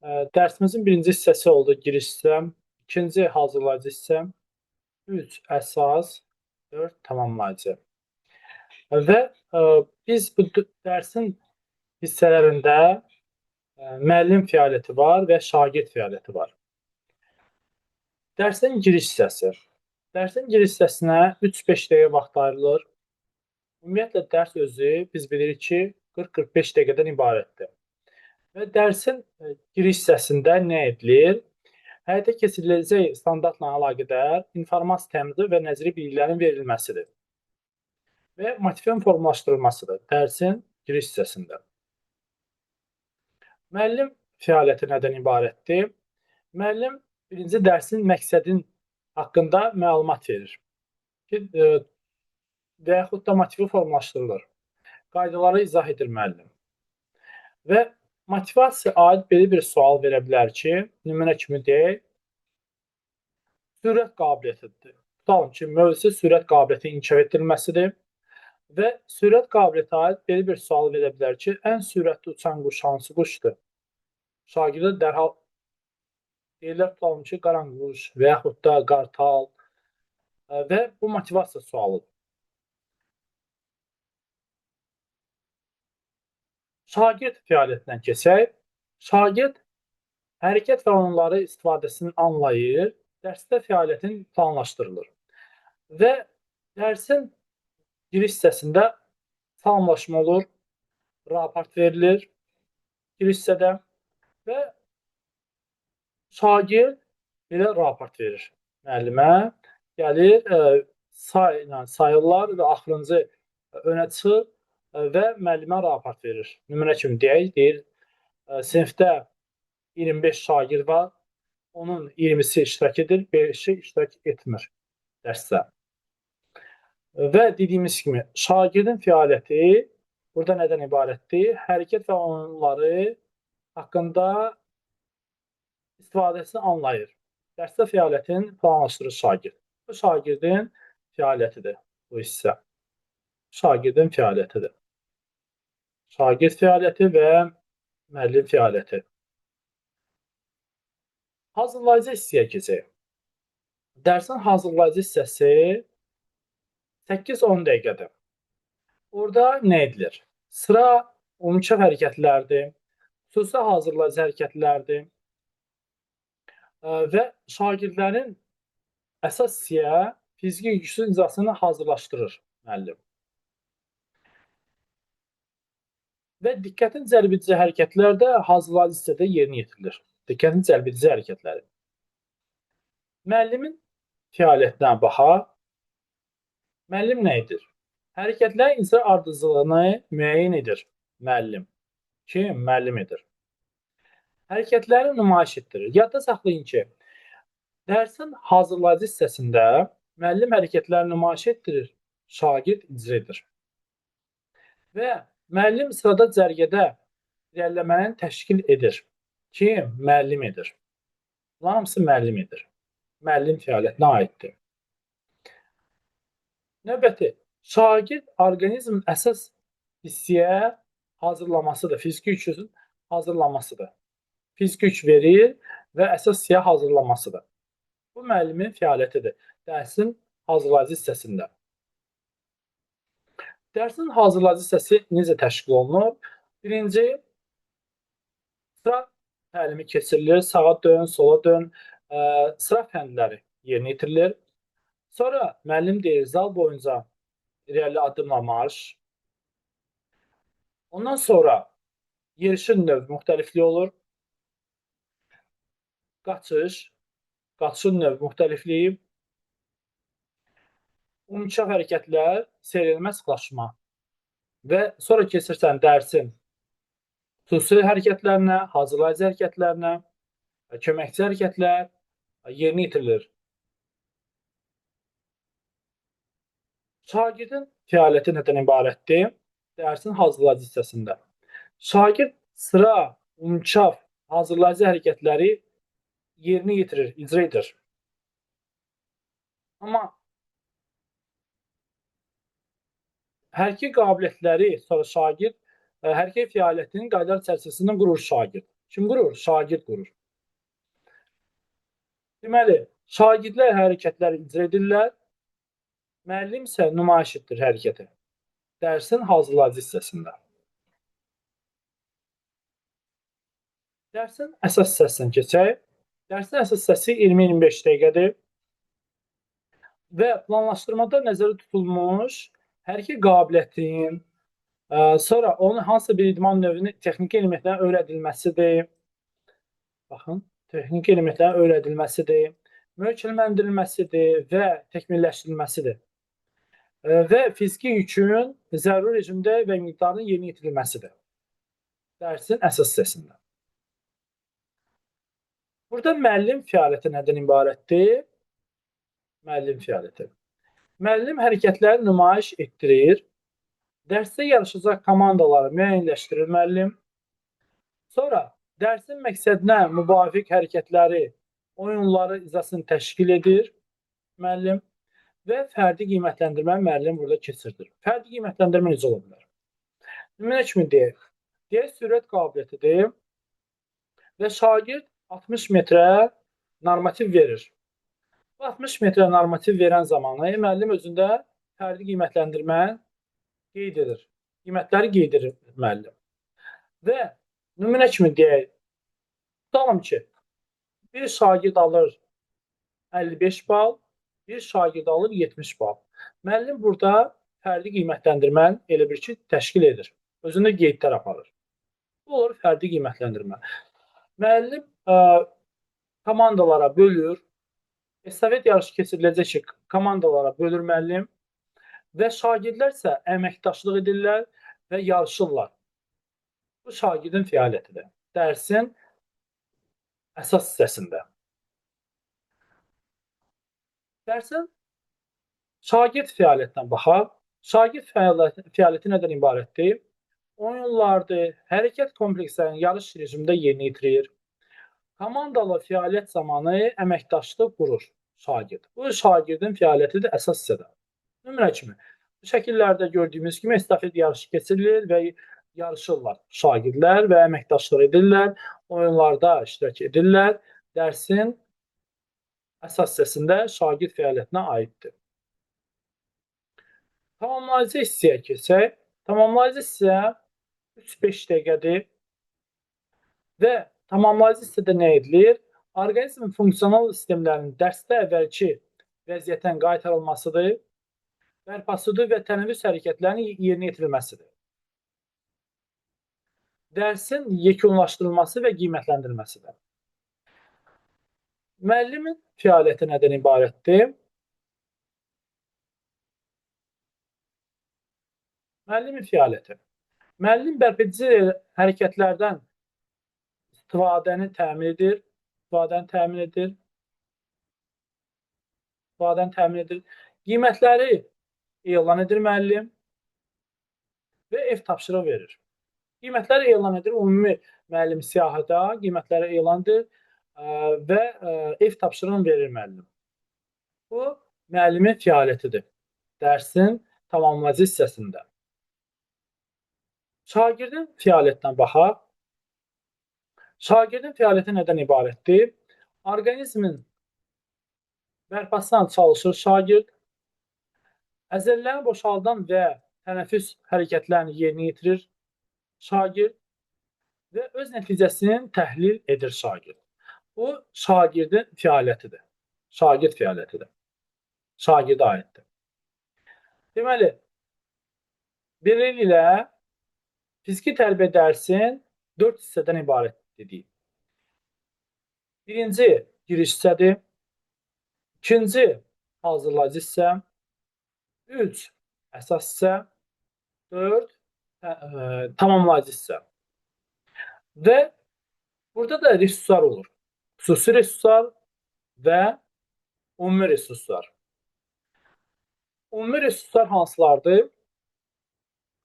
Dərsimizin birinci hissəsi oldu giriş hissə, ikinci hazırlayıcı hissə, 3 əsas, 4 tamamlayıcı. Və biz bu dərsin hissələrində müəllim fəaliyyəti var və şagird fəaliyyəti var. Dərsin giriş hissəsi. Dərsin giriş hissəsinə 3-5 dəqiqə vaxt ayrılır. Ümumiyyətlə dərs özü biz bilirik ki, 40-45 dəqiqədən ibarətdir. Və dərsin giriş hissəsində nə edilir? Həyata keçiriləcək standartla əlaqədar informasiya təmini və nəzəri biliklərin verilməsidir. Və motivin formalaşdırılmasıdır dərsin giriş hissəsində. Müəllim fəaliyyəti nədən ibarətdir? Müəllim birinci dərsin məqsədin haqqında məlumat verir. Ki, və yaxud da motivi formalaşdırılır. Qaydaları izah edir müəllim. Və motivasiya aid belə bir sual verə bilər ki, nümunə kimi deyək, sürət qabiliyyətidir. Tutalım ki, mövzusu sürət qabiliyyəti inkişaf etdirilməsidir. Və sürət qabiliyyəti aid belə bir sual verə bilər ki, ən sürətli uçan quş hansı quşdur? Şagirdə dərhal deyirlər, tutalım ki, qaranquş və yaxud da qartal və bu motivasiya sualıdır. Şagird fəaliyyətindən keçək. Şagird hərəkət və onları istifadəsini anlayır, dərsdə fəaliyyətin planlaşdırılır. Və dərsin giriş hissəsində salamlaşma olur, raport verilir giriş hissədə və şagird belə raport verir müəllimə. Gəlir, sayla sayırlar və axırıncı önə çıxır və müəllimə raport verir. Nümunə kimi deyək, deyir, sinifdə 25 şagird var, onun 20-si iştirak edir, 5-i iştirak etmir dərsdə. Və dediyimiz kimi, şagirdin fəaliyyəti burada nədən ibarətdir? Hərəkət və onları haqqında istifadəsini anlayır. Dərsdə fəaliyyətin planlaşdırır şagird. Bu şagirdin fəaliyyətidir bu hissə. Şagirdin fəaliyyətidir. Şagird fəaliyyəti və müəllim fəaliyyəti. Hazırlayıcı hissəyə keçək. Dərsin hazırlayıcı hissəsi 8-10 dəqiqədir. Orada nə edilir? Sıra ümumkaf hərəkətlərdir, xüsusi hazırlayıcı hərəkətlərdir və şagirdlərin əsas hissəyə fiziki gücün icrasını hazırlaşdırır müəllim. Və diqqətin cəlb edici hərəkətlər də hazırlayıcı hissədə yerinə yetirilir. Diqqətin cəlb edici hərəkətləri. Müəllimin fəaliyyətinə baxaq. Müəllim nə edir? Hərəkətlərin icra ardıcıllığını müəyyən edir müəllim. Kim? Müəllim edir. Hərəkətləri nümayiş etdirir. Yadda saxlayın ki, dərsin hazırlayıcı hissəsində müəllim hərəkətləri nümayiş etdirir, şagird icra edir. Və müəllim sırada cərgədə irəliləməni təşkil edir. Kim? Müəllim edir. Bunların hamısı müəllim edir. Müəllim fəaliyyətinə aiddir. Növbəti, şagird orqanizmin əsas hissəyə hazırlamasıdır. Fiziki yükün hazırlamasıdır. Fiziki yük verir və əsas hissəyə hazırlamasıdır. Bu müəllimin fəaliyyətidir. Dərsin hazırlayıcı hissəsində. Dərsin hazırlayıcı hissəsi necə təşkil olunur? Birinci, sıra təlimi keçirilir. Sağa dön, sola dön, sıra fəndləri yerinə yetirilir. Sonra müəllim deyir, zal boyunca irəli addımla marş. Ondan sonra yerişin növ müxtəlifliyi olur. Qaçış, qaçışın növ müxtəlifliyi. Ümumkaf hərəkətlər, seyrəlmə, sıxlaşma. Və sonra keçirsən dərsin xüsusi hərəkətlərinə, hazırlayıcı hərəkətlərinə, köməkçi hərəkətlər yerinə yetirilir. Şagirdin fəaliyyəti nədən ibarətdir? Dərsin hazırlayıcı hissəsində. Şagird sıra, ümumkaf, hazırlayıcı hərəkətləri yerinə yetirir, icra edir. Amma hərəkət qabiliyyətləri sonra şagird hərəkət fəaliyyətinin qaydalar çərçivəsində qurur şagird. Kim qurur? Şagird qurur. Deməli, şagirdlər hərəkətləri icra edirlər. Müəllim isə nümayiş etdirir hərəkəti. Dərsin hazırlayıcı hissəsində. Dərsin əsas hissəsinə keçək. Dərsin əsas hissəsi 20-25 dəqiqədir. Və planlaşdırmada nəzərdə tutulmuş hər iki qabiliyyətin, sonra onun hansısa bir idman növünün texniki elementlərin öyrədilməsidir. Baxın, texniki elementlərin öyrədilməsidir, möhkəmləndirilməsidir və təkmilləşdirilməsidir. Və fiziki yükün zəruri rejimdə və miqdarının yerinə yetirilməsidir. Dərsin əsas hissəsində. Burada müəllim fəaliyyəti nədən ibarətdir? Müəllim fəaliyyəti. Müəllim hərəkətləri nümayiş etdirir. Dərsdə yarışacaq komandaları müəyyənləşdirir müəllim. Sonra dərsin məqsədinə müvafiq hərəkətləri, oyunları icrasını təşkil edir müəllim və fərdi qiymətləndirmə müəllim burada keçirdir. Fərdi qiymətləndirmə necə ola bilər? Nümunə kimi deyək. Deyək, sürət qabiliyyətidir və şagird 60 metrə normativ verir. Bu 60 metrə normativ verən zamanı müəllim özündə fərdi qiymətləndirmə qeyd edir. Qiymətləri qeyd edir müəllim. Və nümunə kimi deyək, tutalım ki, bir şagird alır 55 bal, bir şagird alır 70 bal. Müəllim burada fərdi qiymətləndirmə elə bir ki, təşkil edir. Özündə qeydlər aparır. Bu olur fərdi qiymətləndirmə. Müəllim komandalara bölür. Estafet yarışı keçiriləcək ki, komandalara bölür müəllim və şagirdlər isə əməkdaşlıq edirlər və yarışırlar. Bu şagirdin fəaliyyətidir. Dərsin əsas hissəsində. Dərsin şagird fəaliyyətinə baxaq. Şagird fəaliyyəti nədən ibarətdir? Oyunlardır, hərəkət komplekslərinin yarış rejimində yerinə yetirir. Komandalı fəaliyyət zamanı əməkdaşlıq qurur şagird. Bu şagirdin fəaliyyətidir əsas hissədə. Nümunə kimi, bu şəkillərdə gördüyümüz kimi estafet yarışı keçirilir və yarışırlar şagirdlər və əməkdaşlıq edirlər, oyunlarda iştirak edirlər. Dərsin əsas hissəsində şagird fəaliyyətinə aiddir. Tamamlayıcı hissəyə keçək. Tamamlayıcı hissə 3-5 dəqiqədir və tamamlayıcı hissədə nə edilir? Orqanizmin funksional sistemlərinin dərsdə əvvəlki vəziyyətdən qaytarılmasıdır, bərpasıdır və tənəffüs hərəkətlərinin yerinə yetirilməsidir. Dərsin yekunlaşdırılması və qiymətləndirilməsidir. Müəllimin fəaliyyəti nədən ibarətdir? Müəllimin fəaliyyəti. Müəllim bərpa edici hərəkətlərdən istifadəni təmin edir. İstifadəni təmin edir. İstifadəni təmin edir. Qiymətləri elan edir müəllim və ev tapşırığı verir. Qiymətləri elan edir. Ümumi müəllim siyahıda qiymətləri elan edir və ev tapşırığını verir müəllim. Bu müəllimin fəaliyyətidir. Dərsin tamamlayıcı hissəsində. Şagirdin fəaliyyətinə baxaq. Şagirdin fəaliyyəti nədən ibarətdir? Orqanizmin bərpasına çalışır şagird. Əzələlərini boşaldan və tənəffüs hərəkətlərini yerinə yetirir şagird və öz nəticəsini təhlil edir şagird. Bu şagirdin fəaliyyətidir. Şagird fəaliyyətidir. Şagirdə aiddir. Deməli, beləliklə fiziki tərbiyə dərsin 4 hissədən ibarət dedik. Birinci giriş hissədir. İkinci hazırlayıcı hissə. 3 əsas hissə. 4 tamamlayıcı hissə. Və burada da resurslar olur. Xüsusi resurslar və ümumi resurslar. Ümumi resurslar hansılardır?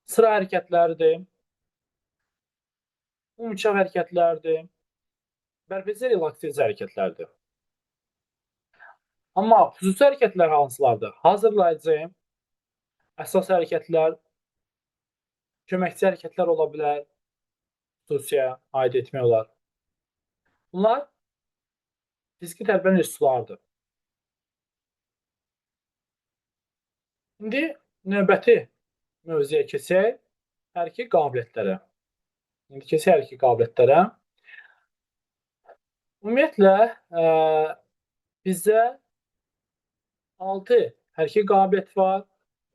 Sıra hərəkətləridir. Umumçap hərəkətlərdir. Bərpa edici relaksativ hərəkətlərdir. Amma xüsusi hərəkətlər hansılardır? Hazırlayıcı, əsas hərəkətlər, köməkçi hərəkətlər ola bilər. Xüsusiyə aid etmək olar. Bunlar fiziki tərbiyyənin üsullarıdır. İndi növbəti mövzuya keçək, hərki qabiliyyətlərə. İndi keçək hərki qabiliyyətlərə. Ümumiyyətlə, bizdə 6 hərki qabiliyyət var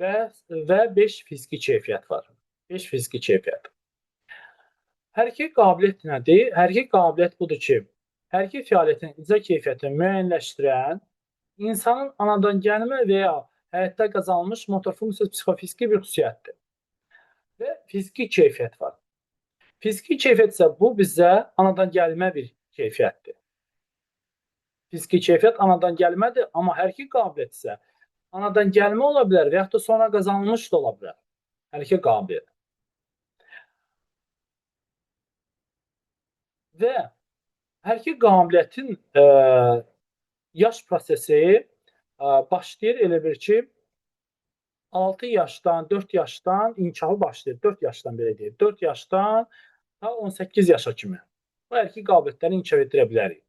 və 5 fiziki keyfiyyət var. 5 fiziki keyfiyyət. Hərki qabiliyyət nədir? Hərki qabiliyyət budur ki, hərki fəaliyyətin icra keyfiyyətini müəyyənləşdirən, insanın anadan gəlmə və ya həyatda qazanılmış motor funksiya psixofiziki bir xüsusiyyətdir. Və fiziki keyfiyyət var. Fiziki keyfiyyət isə bu bizə anadan gəlmə bir keyfiyyətdir. Fiziki keyfiyyət anadan gəlmədir, amma hərki qabiliyyət isə anadan gəlmə ola bilər və yaxud da sonra qazanılmış da ola bilər. Hərki qabiliyyət. Və hərki qabiliyyətin yaş prosesi başlayır elə bir ki, 6 yaşdan, 4 yaşdan inkişafı başlayır. 4 yaşdan belə deyək. 4 yaşdan ta 18 yaşa kimi. Bu hərki qabiliyyətləri inkişaf etdirə bilərik.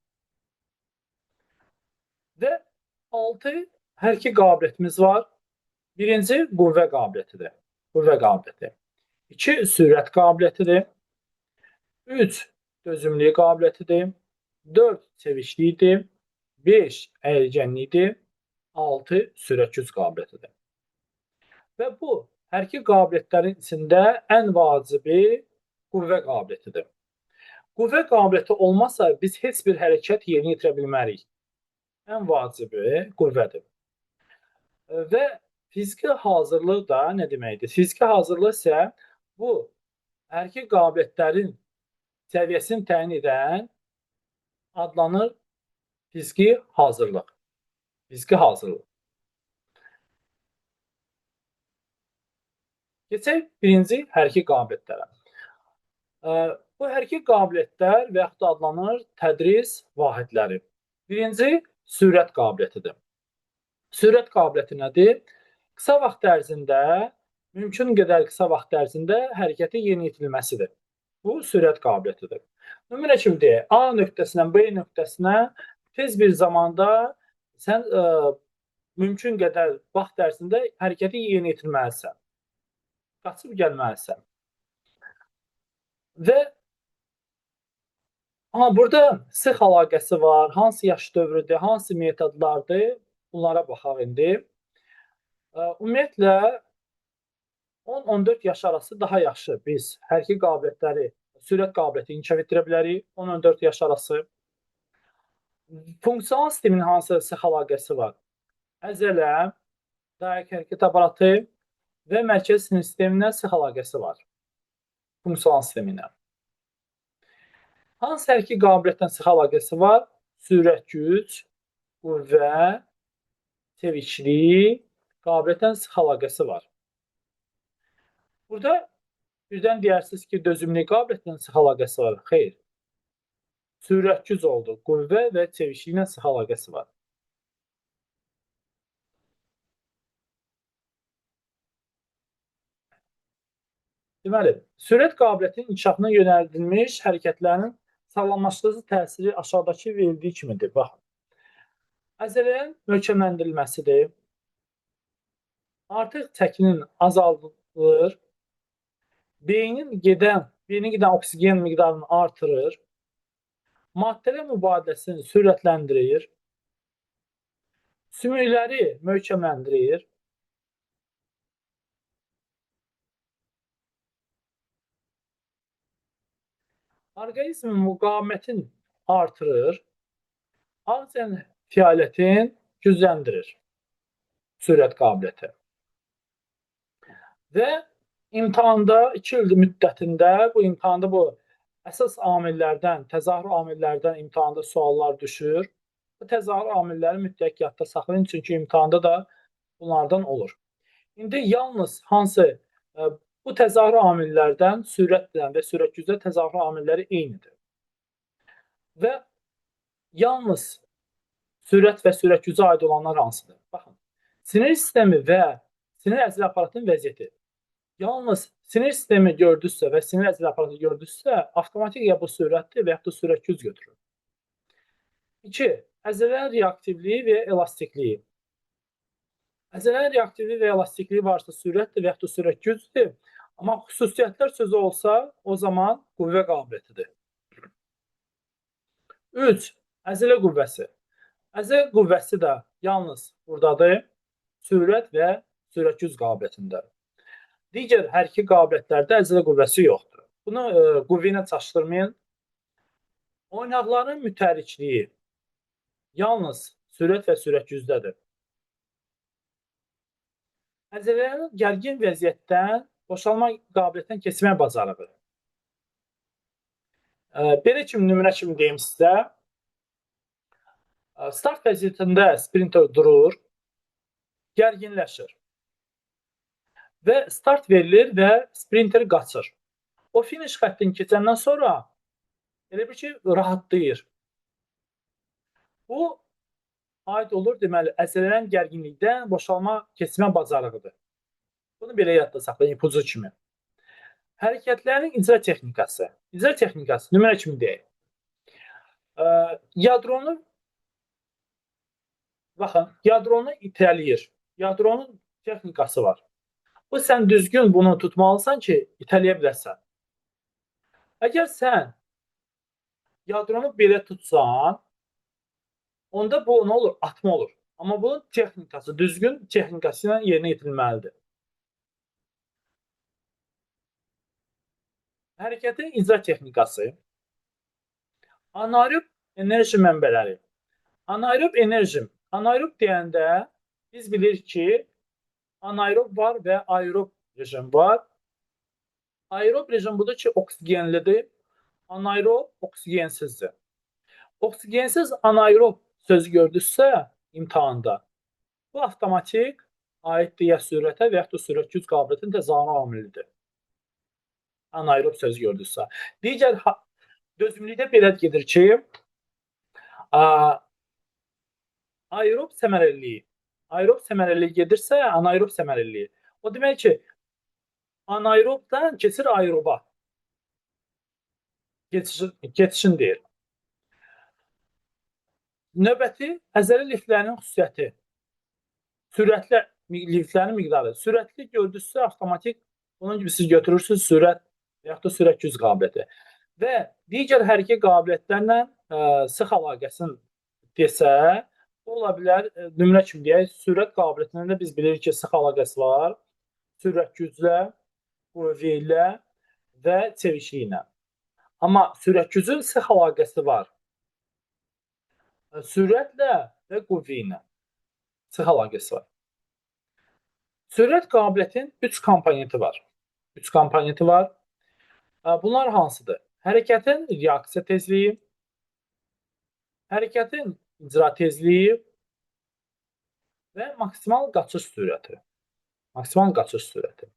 Və 6 hərki qabiliyyətimiz var. Birinci qüvvə qabiliyyətidir. Qüvvə qabiliyyəti. 2 sürət qabiliyyətidir. 3 dözümlülük qabiliyyətidir. 4 çeviklikdir. 5 əyilgənlikdir. 6 sürət güc qabiliyyətidir. Və bu hərki qabiliyyətlərin içində ən vacibi qüvvə qabiliyyətidir. Qüvvə qabiliyyəti olmasa biz heç bir hərəkət yerinə yetirə bilmərik. Ən vacibi qüvvədir. Və fiziki hazırlıq da nə deməkdir? Fiziki hazırlıq isə bu hərki qabiliyyətlərin səviyyəsini təyin edən adlanır fiziki hazırlıq. Fiziki hazırlıq. Keçək birinci hərki qabiliyyətlərə. Bu hərki qabiliyyətlər və yaxud da adlanır tədris vahidləri. Birinci sürət qabiliyyətidir. Sürət qabiliyyəti nədir? Qısa vaxt ərzində, mümkün qədər qısa vaxt ərzində hərəkəti yerinə yetirilməsidir. Bu sürət qabiliyyətidir. Nümunə kimi deyək, A nöqtəsindən B nöqtəsinə tez bir zamanda sən mümkün qədər vaxt ərzində hərəkəti yerinə yetirməlisən. Qaçıb gəlməlisən. Və burada sıx əlaqəsi var, hansı yaş dövrüdür, hansı metodlardır, bunlara baxaq indi. Ümumiyyətlə 10-14 yaş arası daha yaxşı biz hərki qabiliyyətləri, sürət qabiliyyəti inkişaf etdirə bilərik. 10-14 yaş arası. Funksional sistemin hansı sıx əlaqəsi var? Əzələ, dayak hərəkət aparatı və mərkəzi sinir sisteminə sıx əlaqəsi var. Funksional sisteminə. Hansı hərki qabiliyyətdən sıx əlaqəsi var? Sürət güc, qüvvə, çeviklik qabiliyyətdən sıx əlaqəsi var. Burada birdən deyərsiniz ki, dözümlülük qabiliyyətindən sıx əlaqəsi var. Xeyr. Sürət güc oldu. Qüvvə və çevikliklə sıx əlaqəsi var. Deməli, sürət qabiliyyətinin inkişafına yönəldilmiş hərəkətlərin sağlamlaşdırıcı təsiri aşağıdakı verildiyi kimidir. Baxın. Əzələlərin möhkəmləndirilməsidir. Artıq çəkinin azaldılır. Beynin gedən oksigen miqdarını artırır. Maddələr mübadiləsini sürətləndirir. Sümükləri möhkəmləndirir. Orqanizmin müqavimətini artırır. Ağciyər fəaliyyətini gücləndirir. Sürət qabiliyyəti. Və imtahanda 2 il müddətində bu imtahanda bu əsas amillərdən, təzahür amillərdən imtahanda suallar düşür. Bu təzahür amilləri mütləq yadda saxlayın, çünki imtahanda da bunlardan olur. İndi yalnız hansı bu təzahür amillərdən sürətlə və sürət güclə təzahür amilləri eynidir. Və yalnız sürət və sürət gücə aid olanlar hansıdır? Baxın, sinir sistemi və sinir əzələ aparatının vəziyyəti. Yalnız sinir sistemi gördünüzsə və sinir əzələ aparatı gördünüzsə, avtomatik ya bu sürətdir və yaxud da sürət güc götürür. 2. Əzələrin reaktivliyi və elastikliyi. Əzələrin reaktivliyi və elastikliyi varsa sürətdir və yaxud da sürət gücdür. Amma xüsusiyyətlər sözü olsa, o zaman qüvvə qabiliyyətidir. 3. Əzələ qüvvəsi. Əzələ qüvvəsi də yalnız buradadır. Sürət və sürət güc qabiliyyətində. Digər hər iki qabiliyyətlərdə əzələ qüvvəsi yoxdur. Bunu qüvvə ilə çaşdırmayın. Oynaqların mütəhərrikliyi yalnız sürət və sürət gücdədir. Əzələlərin gərgin vəziyyətdən boşalma qabiliyyətindən keçmə bacarığı. Belə kimi nümunə kimi deyim sizə. Start vəziyyətində sprinter durur, gərginləşir və start verilir və sprinter qaçır. O finish xəttini keçəndən sonra elə bir ki, rahatlayır. Bu aid olur, deməli, əzələlərin gərginlikdən boşalma keçmə bacarığıdır. Bunu belə yadda saxlayın, ipucu kimi. Hərəkətlərin icra texnikası. İcra texnikası, nümunə kimi deyək. Yadronu, baxın, yadronu itələyir. Yadronun texnikası var. Bu, sən düzgün bunu tutmalısan ki, itələyə biləsən. Əgər sən yadronu belə tutsan, onda bu nə olur? Atma olur. Amma bunun texnikası, düzgün texnikası ilə yerinə yetirilməlidir. Hərəkətin icra texnikası. Anaerob enerji mənbələri. Anaerob enerji. Anaerob deyəndə biz bilirik ki, anaerob var və aerob rejim var. Aerob rejim budur ki, oksigenlidir. Anaerob oksigensizdir. Oksigensiz anaerob sözü gördünüzsə imtahanda, bu avtomatik aiddir ya sürətə və yaxud da sürət güc qabiliyyətinin təzahürü amilidir. Anaerob sözü gördünüzsə. Digər dözümlükdə belə gedir ki, aerob səmərəliliyi. Aerob səmərəliliyi gedirsə, anaerob səmərəliliyi. O demək ki, anaerobdan keçir aeroba. Keçişin deyir. Növbəti əzələ liflərinin xüsusiyyəti. Sürətli liflərin miqdarı. Sürətli gördünüzsə avtomatik bunun kimi siz götürürsünüz sürət və yaxud da sürət güc qabiliyyəti. Və digər hər iki qabiliyyətlərlə sıx əlaqəsini desə, ola bilər, nümunə kimi deyək, sürət qabiliyyətində də biz bilirik ki, sıx əlaqəsi var. Sürət güclə, qüvvə ilə və çevikliyi ilə. Amma sürət gücün sıx əlaqəsi var. Sürətlə və qüvvə ilə sıx əlaqəsi var. Sürət qabiliyyətinin 3 komponenti var. 3 komponenti var. Bunlar hansıdır? Hərəkətin reaksiya tezliyi, hərəkətin icra tezliyi və maksimal qaçış sürəti. Maksimal qaçış sürəti.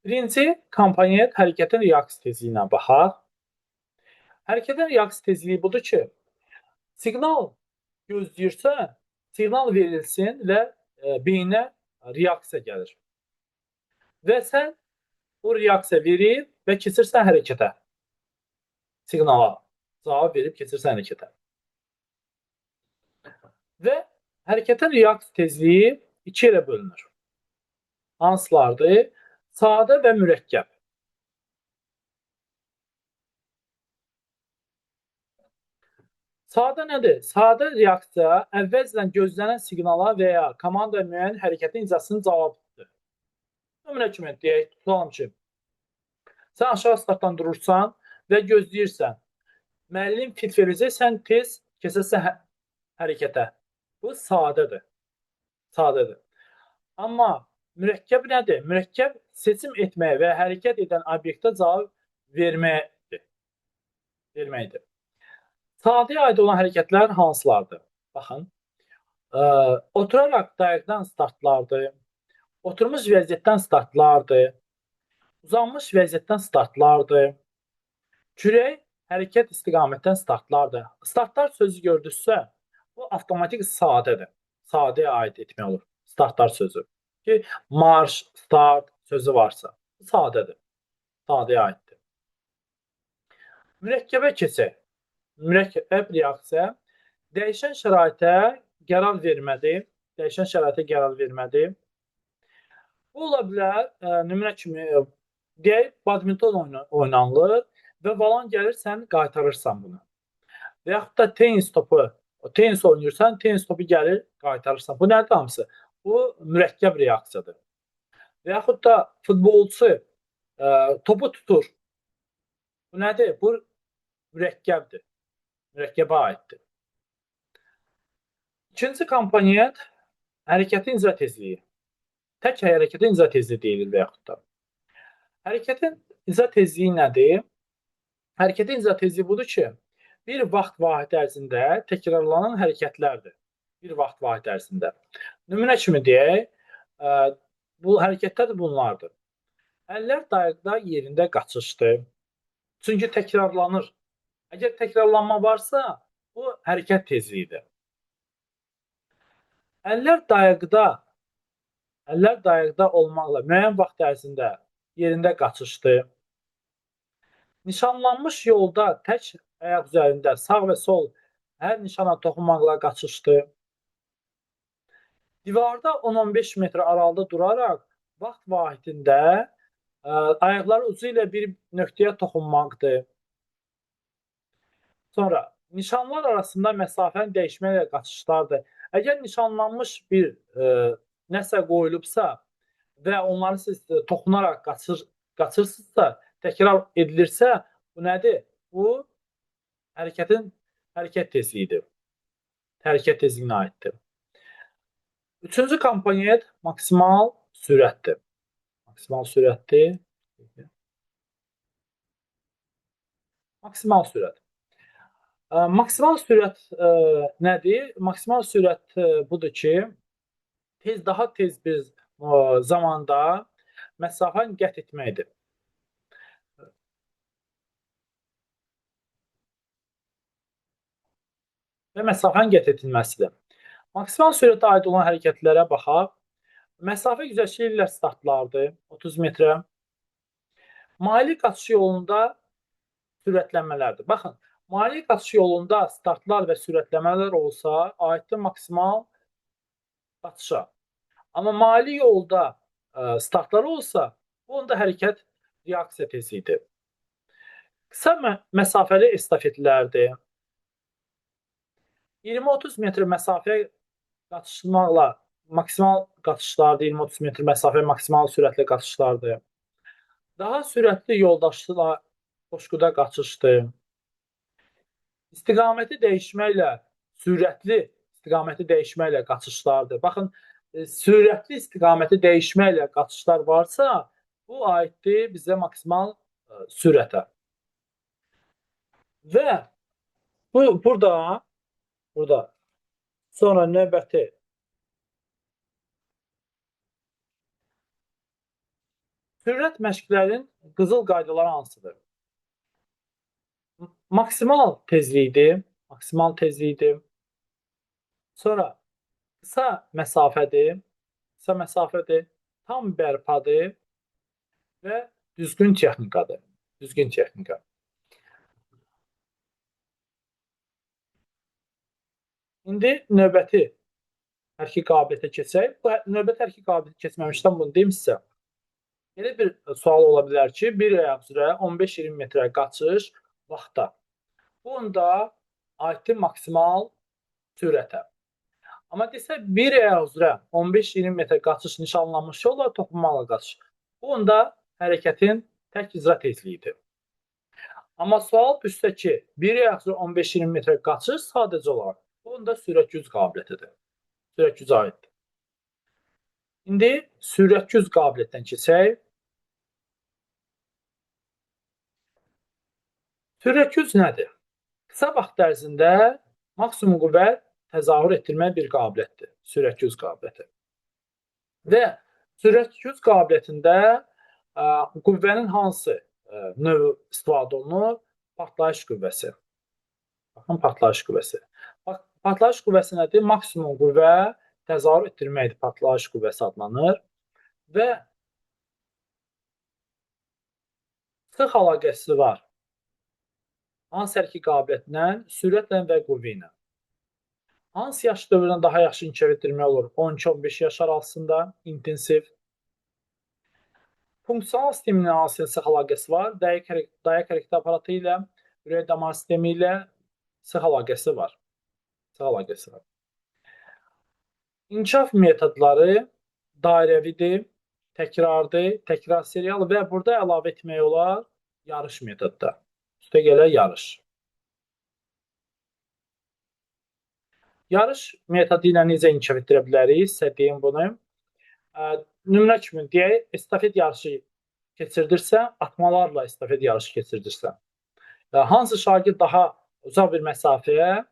Birinci komponent hərəkətin reaksiya tezliyinə baxaq. Hərəkətin reaksiya tezliyi budur ki, siqnal gözləyirsə, siqnal verilsin və beyninə reaksiya gəlir. Və sən o reaksiya verir və keçirsən hərəkətə. Siqnala cavab verib keçirsən hərəkətə. Və hərəkətin reaksiya tezliyi iki yerə bölünür. Hansılardır? Sadə və mürəkkəb. Sadə nədir? Sadə reaksiya əvvəlcədən gözlənən siqnala və ya komanda müəyyən hərəkətin icrasının cavabıdır. Nümunə kimi deyək, tutalım ki, sən aşağı startdan durursan və gözləyirsən. Müəllim fit verəcək, sən tez keçəsən hərəkətə. Bu sadədir. Sadədir. Amma mürəkkəb nədir? Mürəkkəb seçim etməyə və hərəkət edən obyektə cavab verməkdir. Verməkdir. Sadəyə aid olan hərəkətlər hansılardır? Baxın. Oturaraq dayaqdan startlardır. Oturmuş vəziyyətdən startlardır. Uzanmış vəziyyətdən startlardır. Kürək hərəkət istiqamətdən startlardır. Startlar sözü gördünüzsə, bu avtomatik sadədir. Sadəyə aid etmək olur. Startlar sözü. Ki, marş, start sözü varsa, sadədir. Sadəyə aiddir. Mürəkkəbə keçək. Mürəkkəb reaksiya. Dəyişən şəraitə qərar vermədir. Dəyişən şəraitə qərar vermədir. Bu ola bilər, nümunə kimi deyək, badminton oynanılır və valan gəlir, sən qaytarırsan bunu. Və yaxud da tenis topu, tenis oynayırsan, tenis topu gəlir, qaytarırsan. Bu nədir hamısı? Bu mürəkkəb reaksiyadır. Və yaxud da futbolçu topu tutur. Bu nədir? Bu mürəkkəbdir. Mürəkkəbə aiddir. İkinci komponent hərəkətin icra tezliyi. Tək hərəkətin icra tezliyi deyilir və yaxud da. Hərəkətin icra tezliyi nədir? Hərəkətin icra tezliyi budur ki, bir vaxt vahidi ərzində təkrarlanan hərəkətlərdir. Bir vaxt vahidi ərzində. Nümunə kimi deyək, bu hərəkətlər də bunlardır. Əllər dayaqda yerində qaçışdır. Çünki təkrarlanır. Əgər təkrarlanma varsa, bu hərəkət tezliyidir. Əllər dayaqda olmaqla müəyyən vaxt ərzində yerində qaçışdır. Nişanlanmış yolda tək ayaq üzərində sağ və sol hər nişana toxunmaqla qaçışdır. Divarda 10-15 metr aralıda duraraq vaxt vahidində ayaqları ucu ilə bir nöqtəyə toxunmaqdır. Sonra nişanlar arasında məsafəni dəyişməklə qaçışlardır. Əgər nişanlanmış bir nəsə qoyulubsa və onları siz toxunaraq qaçırsınızsa, təkrar edilirsə, bu nədir? Bu hərəkət tezliyidir. Hərəkət tezliyinə aiddir. Üçüncü komponent maksimal sürətdir. Maksimal sürətdir. Maksimal sürət. Maksimal sürət nədir? Maksimal sürət budur ki, daha tez bir zamanda məsafəni qət etməkdir. Və məsafənin qət edilməsidir. Maksimal sürətə aid olan hərəkətlərə baxaq. Məsafə güzəştli ilə startlardır, 30 metrə. Maili qaçış yolunda sürətlənmələrdir. Baxın, maili qaçış yolunda startlar və sürətlənmələr olsa, aiddir maksimal qaçışa. Amma maili yolda startlar olsa, bu onda hərəkət reaksiya tezliyidir. Qısa məsafəli estafetlərdir. 20-30 metr məsafəyə qaçışmaqla maksimal qaçışlardır, 20-30 metr məsafə maksimal sürətli qaçışlardır. Daha sürətli yoldaşla qoşquda qaçışdır. İstiqaməti dəyişməklə, sürətli istiqaməti dəyişməklə qaçışlardır. Baxın, sürətli istiqaməti dəyişməklə qaçışlar varsa, bu aiddir bizə maksimal sürətə. Və bu burada sonra növbəti sürət məşqlərinin qızıl qaydaları hansıdır? Maksimal tezlikdir, maksimal tezlikdir. Sonra qısa məsafədir, qısa məsafədir, tam bərpadır və düzgün texnikadır. Düzgün texnika. İndi növbəti hərki qabiliyyətə keçək. Bu növbəti hərki qabiliyyətə keçməmişdən bunu deyim sizə. Elə bir sual ola bilər ki, bir ayaq üzrə 15-20 metrə qaçış vaxtda. Bu onda aiddir maksimal sürətə. Amma desə bir ayaq üzrə 15-20 metr qaçış nişanlanmış yolla toxunmaqla qaçış. Bu onda hərəkətin tək icra tezliyidir. Amma sual düşsə ki, bir ayaq üzrə 15-20 metr qaçış sadəcə olaraq bu onda sürət güc qabiliyyətidir. Sürət gücə aiddir. İndi sürət güc qabiliyyətindən keçək. Sürət güc nədir? Qısa vaxt ərzində maksimum qüvvə təzahür etdirmək bir qabiliyyətdir. Sürət güc qabiliyyəti. Və sürət güc qabiliyyətində qüvvənin hansı növü istifadə olunur? Partlayış qüvvəsi. Baxın, partlayış qüvvəsi. Partlayış qüvvəsi nədir? Maksimum qüvvə təzahür etdirməkdir. Partlayış qüvvəsi adlanır. Və sıx əlaqəsi var. Hansı hər iki qabiliyyətlə? Sürətlə və qüvvə ilə. Hansı yaş dövründə daha yaxşı inkişaf etdirmək olur? 12-15 yaş arasında intensiv. Funksional sistemin hansı sıx əlaqəsi var? Dayaq hərəkət aparatı ilə, ürək damar sistemi ilə sıx əlaqəsi var. Sıx əlaqəsi var. İnkişaf metodları dairəvidir, təkrardır, təkrar serial və burada əlavə etmək olar yarış metodda. Üstə gələ yarış. Yarış metodu ilə necə inkişaf etdirə bilərik? Sizə deyim bunu. Nümunə kimi deyək, estafet yarışı keçirdirsə, atmalarla estafet yarışı keçirdirsə. Hansı şagird daha uzaq bir məsafəyə,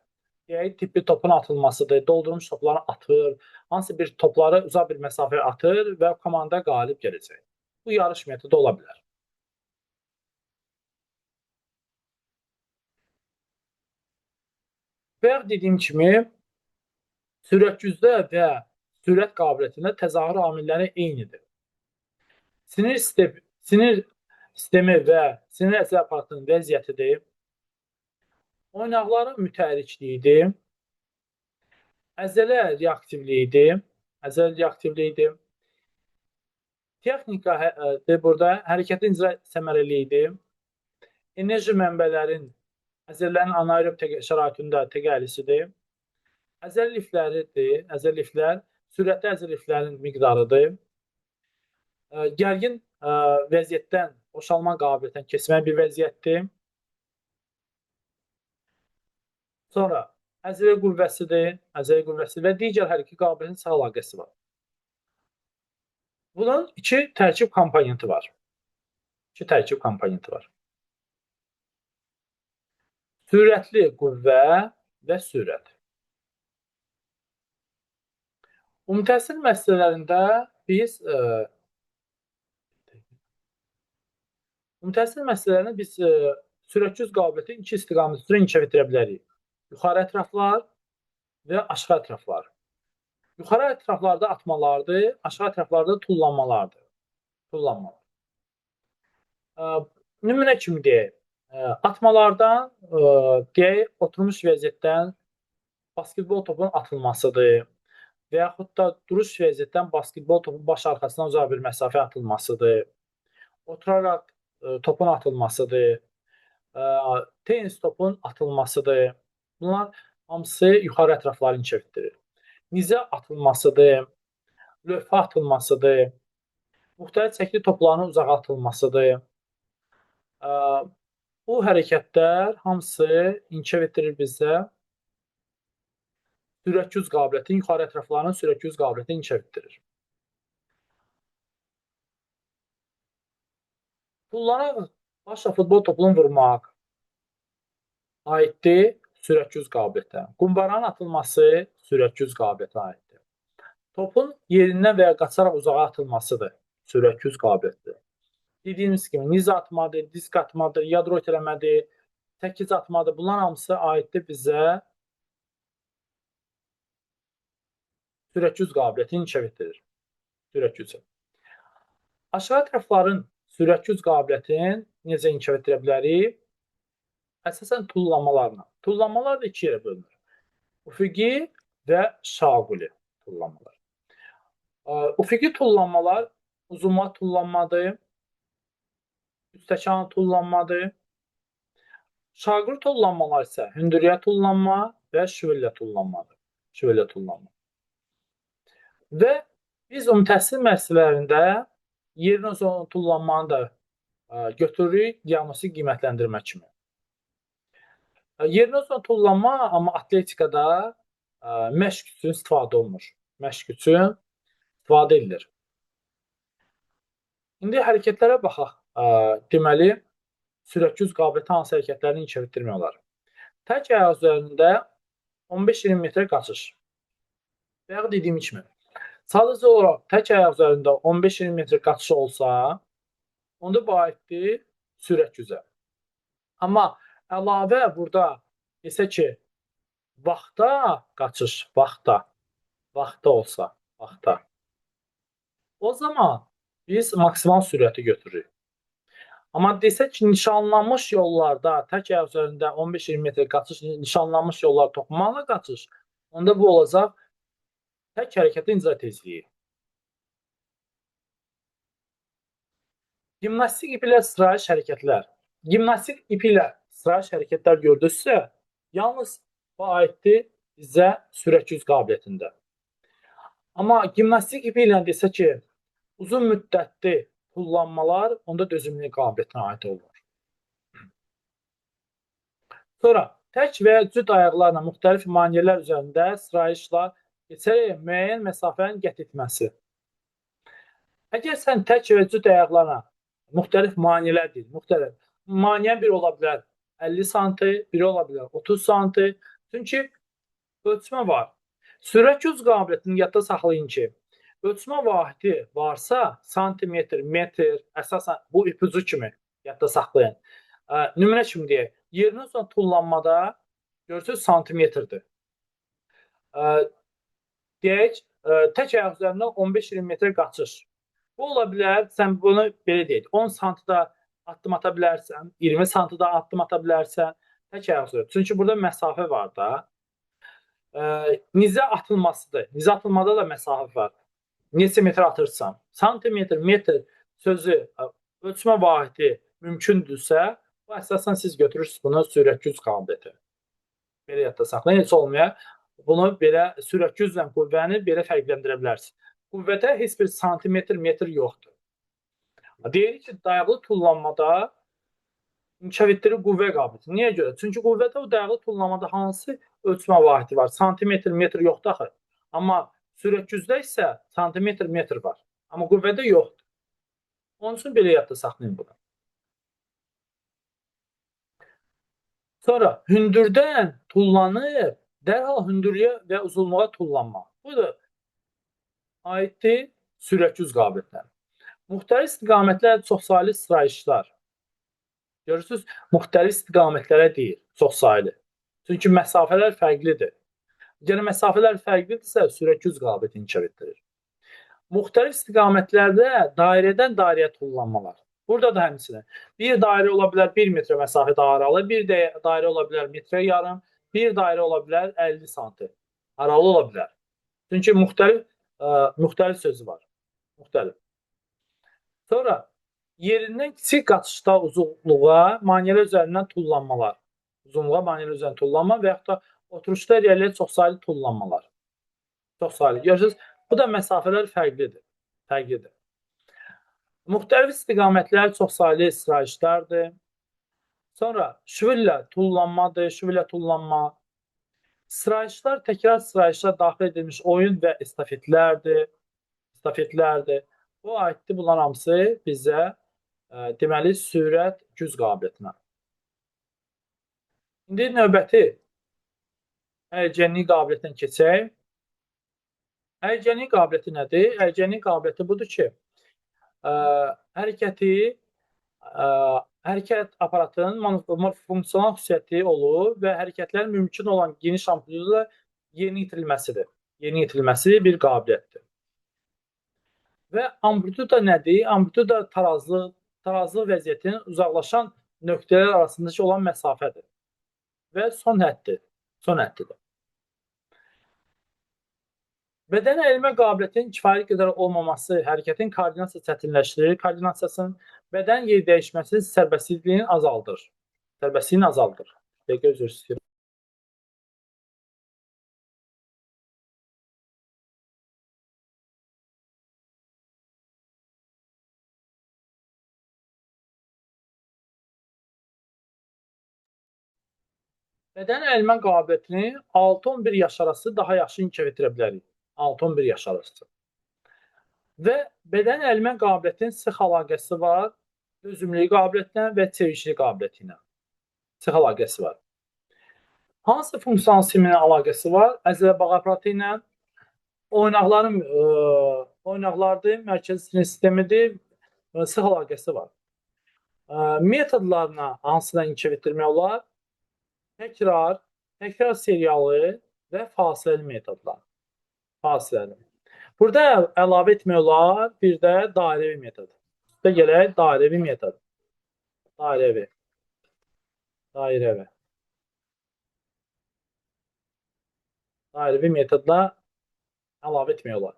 deyək, tipli topun atılmasıdır, doldurulmuş topları atır, hansı bir topları uzaq bir məsafəyə atır və komanda qalib gələcək. Bu yarış metodu ola bilər. Bayaq dediyim kimi, sürət gücdə və sürət qabiliyyətində təzahür amilləri eynidir. Sinir sistemi və sinir əzələ aparatının vəziyyətidir. Oynaqların mütəhərrikliyidir. Əzələ reaktivliyidir. Əzələ reaktivliyidir. Texnika burada hərəkətin icra səmərəliliyidir. Enerji mənbələrin əzələlərin anaerob şəraitində təqəllüsüdür. Əzəl lifləridir. Əzəl liflər sürətli əzəl liflərin miqdarıdır. Gərgin vəziyyətdən boşalma qabiliyyətindən keçmək bir vəziyyətdir. Sonra əzələ qüvvəsidir, əzələ qüvvəsi və digər hər iki qabiliyyətin sıx əlaqəsi var. Bunun iki tərkib komponenti var. İki tərkib komponenti var. Sürətli qüvvə və sürət. Ümumi təhsil müəssisələrində biz sürət güc qabiliyyətini iki istiqamət üzrə inkişaf etdirə bilərik. Yuxarı ətraflar və aşağı ətraflar. Yuxarı ətraflarda atmalardır, aşağı ətraflarda tullanmalardır. Tullanmalar. Nümunə kimi deyək, atmalardan deyək, oturmuş vəziyyətdən basketbol topunun atılmasıdır və yaxud da duruş vəziyyətdən basketbol topu baş arxasından uzaq bir məsafə atılmasıdır. Oturaraq topun atılmasıdır. Tenis topun atılmasıdır. Bunlar hamısı yuxarı ətrafları inkişaf etdirir. Nizə atılmasıdır, lövhə atılmasıdır, müxtəlif çəkili topların uzağa atılmasıdır. Bu hərəkətlər hamısı inkişaf etdirir bizə sürət güc qabiliyyətini, yuxarı ətrafların sürət güc qabiliyyətini inkişaf etdirir. Tullanaraq başla futbol topunu vurmaq aiddir sürət güc qabiliyyətinə. Qumbaranın atılması sürət güc qabiliyyətinə aiddir. Topun yerindən və ya qaçaraq uzağa atılmasıdır sürət güc qabiliyyətidir. Dediyimiz kimi nizə atmadır, disk atmadır, yadro itələmədir, təkic atmadır. Bunlar hamısı aiddir bizə sürət güc qabiliyyətini inkişaf etdirir. Sürət gücü. Aşağı tərəflərin sürət güc qabiliyyətini necə inkişaf etdirə bilərik? Əsasən tullanmalarla. Tullanmalar da iki yerə bölünür. Üfüqi və şaquli tullanmalar. Üfüqi tullanmalar uzunma tullanmadır, üstəkanı tullanmadır. Şaquli tullanmalar isə hündürlüyə tullanma və şüvəllə tullanmadır. Şüvəllə tullanma. Və biz ümumi təhsil müəssisələrində yerinə zona tullanmanı da götürürük diaqnostik qiymətləndirmə kimi. Yerinə zona tullanma amma atletikada məşq üçün istifadə olunur. Məşq üçün istifadə edilir. İndi hərəkətlərə baxaq. Deməli, sürət güc qabiliyyəti hansı hərəkətlərini inkişaf etdirmək olar? Tək ayaq üzərində 15-20 metr qaçış. Bayaq dediyim kimi, sadəcə olaraq tək ayaq üzərində 15-20 metr qaçış olsa, onda bu aiddir sürət gücə. Amma əlavə burada desə ki, vaxta qaçış, vaxta olsa, vaxta. O zaman biz maksimal sürəti götürürük. Amma desə ki, nişanlanmış yollarda tək ayaq üzərində 15-20 metr qaçış, nişanlanmış yollar toxunmaqla qaçış, Onda bu olacaq tək hərəkətin icra tezliyi. Gimnastik ipi ilə sırayiş hərəkətlər. Gimnastik ipi ilə sırayiş hərəkətlər gördünüzsə, yalnız bu aiddir bizə sürət güc qabiliyyətində. Amma gimnastik ipi ilə desə ki, uzun müddətli tullanmalar onda dözümlülük qabiliyyətinə aid olur. Sonra tək və ya cüt ayaqlarla müxtəlif maneələr üzərində sıraişlə keçərək müəyyən məsafənin qət etməsi. Əgər sən tək və cüt ayaqlarla müxtəlif maneələr deyil, müxtəlif maneə bir ola bilər 50 santi, biri ola bilər 30 santi. Çünki ölçmə var. Sürət güc qabiliyyətini yadda saxlayın ki, ölçmə vahidi varsa, santimetr, metr, əsasən bu ipucu kimi yadda saxlayın. Nümunə kimi deyək, yerindən sonra tullanmada görürsünüz santimetrdir. Deyək, tək ayaq üzərində 15-20 metr qaçış. Bu ola bilər, sən bunu belə deyək, 10 santidə addım ata bilərsən, 20 santidə addım ata bilərsən, tək ayaq üzərində. Çünki burada məsafə var da. Nizə atılmasıdır. Nizə atılmada da məsafə var. Neçə metr atırsan? Santimetr, metr sözü ölçmə vahidi mümkündürsə, bu əsasən siz götürürsünüz bunu sürət güc qabiliyyəti. Belə yadda saxlayın, heç olmaya bunu belə sürət güclə qüvvəni belə fərqləndirə bilərsiniz. Qüvvədə heç bir santimetr, metr yoxdur. Deyirik ki, dayaqlı tullanmada inkişaf etdirir qüvvə qabiliyyəti. Niyə görə? Çünki qüvvədə o dayaqlı tullanmada hansı ölçmə vahidi var? Santimetr, metr yoxdur axı. Amma sürət gücdə isə santimetr, metr var. Amma qüvvədə yoxdur. Onun üçün belə yadda saxlayın bunu. Sonra hündürdən tullanıb dərhal hündürlüyə və uzunluğa tullanma. Bu da aiddir sürət güc qabiliyyətinə. Müxtəlif istiqamətlər çoxsaylı sıraişlər. Görürsünüz, müxtəlif istiqamətlərə deyil, çoxsaylı. Çünki məsafələr fərqlidir. Əgər məsafələr fərqlidirsə, sürət güc qabiliyyəti inkişaf etdirir. Müxtəlif istiqamətlərdə dairədən dairəyə tullanmalar. Burada da həmçinin bir dairə ola bilər 1 metrə məsafədə aralı, bir də dairə ola bilər metrə yarım, bir dairə ola bilər 50 santi aralı ola bilər. Çünki müxtəlif sözü var. Müxtəlif. Sonra yerindən kiçik qaçışda uzunluğa maneələr üzərindən tullanmalar. Uzunluğa maneələr üzərindən tullanma və yaxud da oturuşda irəliyə çoxsaylı tullanmalar. Çoxsaylı. Görürsünüz, bu da məsafələr fərqlidir. Fərqlidir. Müxtəlif istiqamətlər çoxsaylı sıraişlərdir. Sonra şüvillə tullanmadır, şüvillə tullanma. Sıraişlər təkrar sıraişlər daxil edilmiş oyun və estafetlərdir. Estafetlərdir. Bu aiddir bunlar hamısı bizə deməli sürət güc qabiliyyətinə. İndi növbəti əyilgənlik qabiliyyətinə keçək. Əyilgənlik qabiliyyəti nədir? Əyilgənlik qabiliyyəti budur ki, hərəkəti hərəkət aparatının funksional xüsusiyyəti olur və hərəkətlərin mümkün olan geniş amplituda yerinə yetirilməsidir. Yerinə yetirilməsi bir qabiliyyətdir. Və amplituda nədir? Amplituda tarazlıq vəziyyətinin uzaqlaşan nöqtələr arasındakı olan məsafədir. Və son həddir. Son həddidir. Bədən əyilmə qabiliyyətinin kifayət qədər olmaması hərəkətin koordinasiya çətinləşdirir, koordinasiyasının bədən yer dəyişməsinin sərbəstliyini azaldır. Sərbəstliyini azaldır. Dəqiqə, üzr istəyirəm. Bədən əyilmə qabiliyyətini 6-11 yaş arası daha yaxşı inkişaf etdirə bilərik. 6-11 yaş arası. Və bədən əyilmə qabiliyyətinin sıx əlaqəsi var dözümlülük qabiliyyətinə və çeviklik qabiliyyəti ilə. Sıx əlaqəsi var. Hansı funksional sistemin əlaqəsi var? Əzələ bağ aparatı ilə oynaqların oynaqlardır, mərkəzi sinir sistemidir, sıx əlaqəsi var. Metodlarla hansına inkişaf etdirmək olar? Təkrar, təkrar serialı və fasiləli metodlar. Fasiləli. Burada əlavə etmək olar bir də dairəvi metod. Üstə gələk dairəvi metod. Dairəvi. Dairəvi. Dairəvi metodla əlavə etmək olar.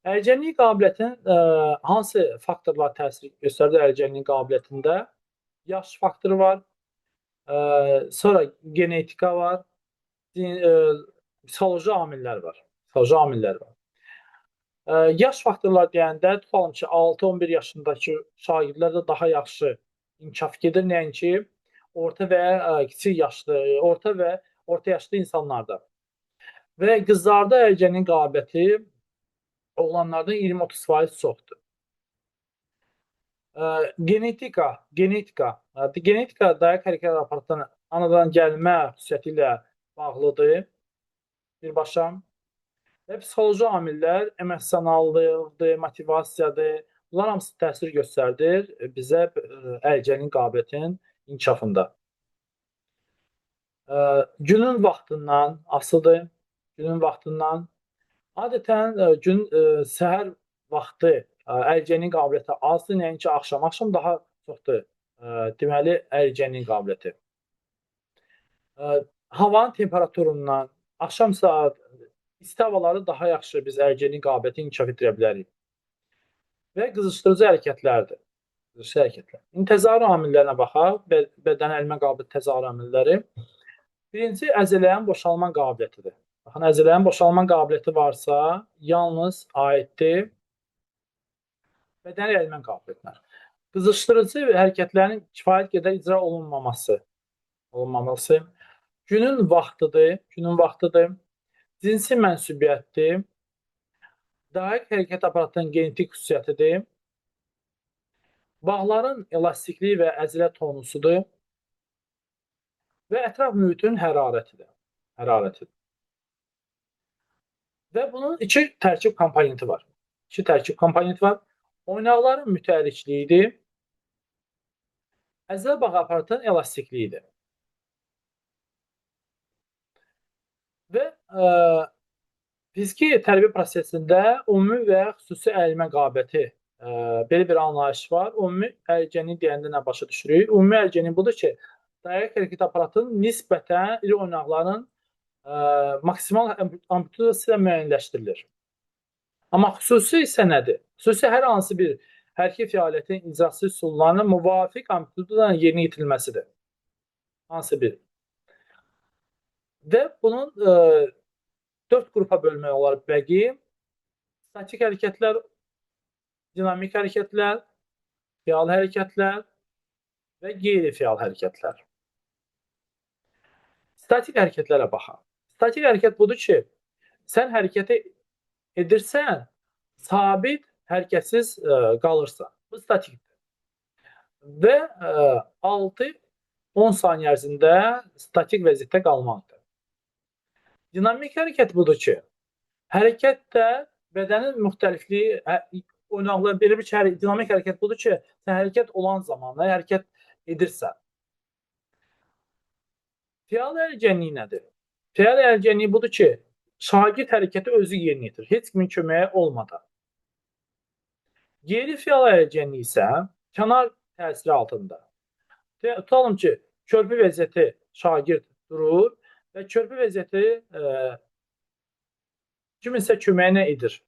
Ərgənlik qabiliyyətinin hansı faktorlar təsir göstərir ərgənlik qabiliyyətində? Yaş faktoru var, sonra genetika var, psixoloji amillər var. Psixoloji amillər var. Yaş faktorlar deyəndə tutalım ki, 6-11 yaşındakı şagirdlər də daha yaxşı inkişaf gedir, nəinki orta və kiçik yaşlı, orta və orta yaşlı insanlarda. Və qızlarda ərgənlik qabiliyyəti oğlanlardan 20-30% çoxdur. Genetika. Genetika dayaq hərəkət aparatının anadan gəlmə xüsusiyyəti ilə bağlıdır birbaşa. Və psixoloji amillər emosionallıqdır, motivasiyadır. Bunlar hamısı təsir göstərir bizə ərgənlik qabiliyyətinin inkişafında. Günün vaxtından asılıdır. Günün vaxtından. Adətən gün səhər vaxtı ərgənlik qabiliyyəti azdır, nəinki axşam. Axşam daha çoxdur. Deməli, ərgənlik qabiliyyəti. Havanın temperaturundan, axşam saat isti havaları daha yaxşı biz ərgənlik qabiliyyətini inkişaf etdirə bilərik. Və qızışdırıcı hərəkətlərdir. Qızışdırıcı hərəkətlər. İndi təzahür amillərinə baxaq. Bədən əyilmə qabiliyyəti təzahür amilləri. Birinci, əzələrin boşalma qabiliyyətidir. Baxın, əzələrin boşalma qabiliyyəti varsa, yalnız aiddir bədən əyilmə qabiliyyətinə. Qızışdırıcı hərəkətlərin kifayət qədər icra olunmaması. Günün vaxtıdır, günün vaxtıdır. Cinsi mənsubiyyətdir. Dayaq hərəkət aparatının genetik xüsusiyyətidir. Bağların elastikliyi və əzələ tonusudur. Və ətraf mühitin hərarətidir. Hərarətidir. Və bunun iki tərkib komponenti var. İki tərkib komponenti var. Oynaqların mütəhərrikliyidir. Əzələ bağı aparatının elastikliyidir. Və fiziki tərbiyə prosesində ümumi və xüsusi əyilmə qabiliyyəti belə bir anlayış var. Ümumi ərgənlik deyəndə nə başa düşürük? Ümumi ərgənlik budur ki, dayaq hərəkət aparatının nisbətən iri oynaqların maksimal amplitudası ilə müəyyənləşdirilir. Amma xüsusi isə nədir? Xüsusi hər hansı bir hərəkət fəaliyyətinin icrası üsullarının müvafiq amplitudadan yerinə yetirilməsidir. Hansı bir? Və bunun 4 qrupa bölmək olar bəqi. Statik hərəkətlər, dinamik hərəkətlər, fəal hərəkətlər və qeyri-fəal hərəkətlər. Statik hərəkətlərə baxaq. Statik hərəkət budur ki, sən hərəkəti edirsən, sabit, hərəkətsiz qalırsan. Bu statikdir. Və 6-10 saniyə ərzində statik vəziyyətdə qalmaqdır. Dinamik hərəkət budur ki, hərəkətdə bədənin müxtəlifliyi, oynaqlar belə bir ki, dinamik hərəkət budur ki, sən hərəkət olan zamanı hərəkət edirsən. Fəal ərgənlik nədir? Fəal ərgənlik budur ki, şagird hərəkəti özü yerinə yetirir, heç kimin köməyi olmadan. Qeyri fəal ərgənlik isə kənar təsiri altında. Tutalım ki, körpü vəziyyəti şagird durur və körpü vəziyyəti kiminsə köməyinə edir.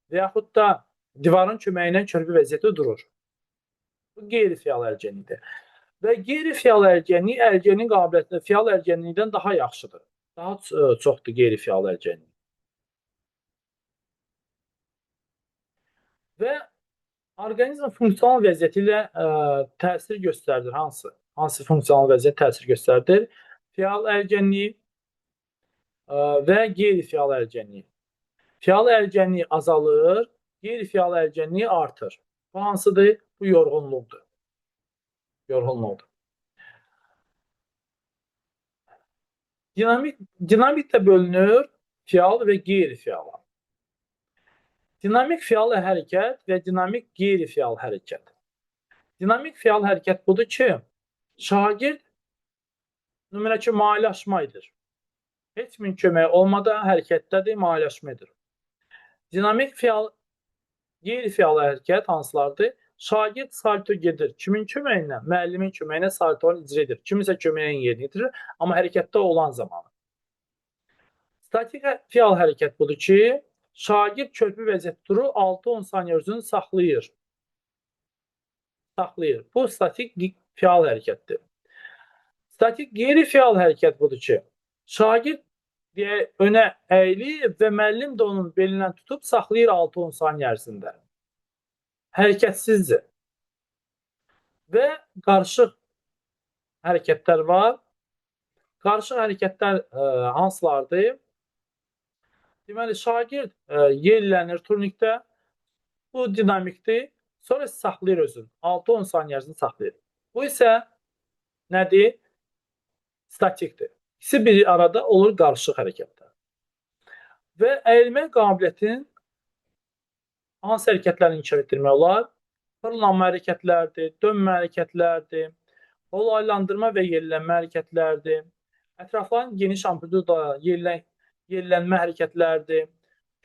Və yaxud da divarın köməyi ilə körpü vəziyyəti durur. Bu qeyri-fəal ərgənlikdir. Və qeyri-fəal ərgənlik ərgənlik qabiliyyətində fəal ərgənlikdən daha yaxşıdır. Daha çoxdur qeyri-fəal ərgənlik. Və orqanizm funksional vəziyyəti ilə təsir göstərir. Hansı? Hansı funksional vəziyyət təsir göstərir? Fəal ərgənlik və qeyri-fəal ərgənlik. Fəal ərgənlik azalır, qeyri-fəal ərgənlik artır. Bu hansıdır? Bu yorğunluqdur. Yorğunluqdur. Dinamik də bölünür fəal və qeyri-fəala. Dinamik fəal hərəkət və dinamik qeyri-fəal hərəkət. Dinamik fəal hərəkət budur ki, şagird nümunə ki, mailləşmə edir. Heç kimin köməyi olmadan hərəkətdədir, mailləşmə edir. Dinamik fəal, qeyri-fəal hərəkət hansılardır? Şagird salto gedir. Kimin köməyi ilə? Müəllimin köməyi ilə saltonu icra edir. Kiminsə köməyi ilə yerinə yetirir, amma hərəkətdə olan zamanı. Statik fəal hərəkət budur ki, şagird körpü vəziyyətdə durur, 6-10 saniyə özünü saxlayır. Saxlayır. Bu statik fəal hərəkətdir. Statik qeyri-fəal hərəkət budur ki, şagird deyə önə əyilir və müəllim də onun belindən tutub saxlayır 6-10 saniyə ərzində. Hərəkətsizdir. Və qarışıq hərəkətlər var. Qarışıq hərəkətlər hansılardır? Deməli, şagird yellənir turnikdə. Bu dinamikdir. Sonra saxlayır özünü. 6-10 saniyə ərzində saxlayır. Bu isə nədir? Statikdir. İkisi bir arada olur qarışıq hərəkətlər. Və əyilmə qabiliyyətinin hansı hərəkətlərini inkişaf etdirmək olar? Fırlanma hərəkətlərdir, dönmə hərəkətlərdir, olaylandırma və yellənmə hərəkətlərdir, ətrafların geniş amplituda yellənmə hərəkətlərdir,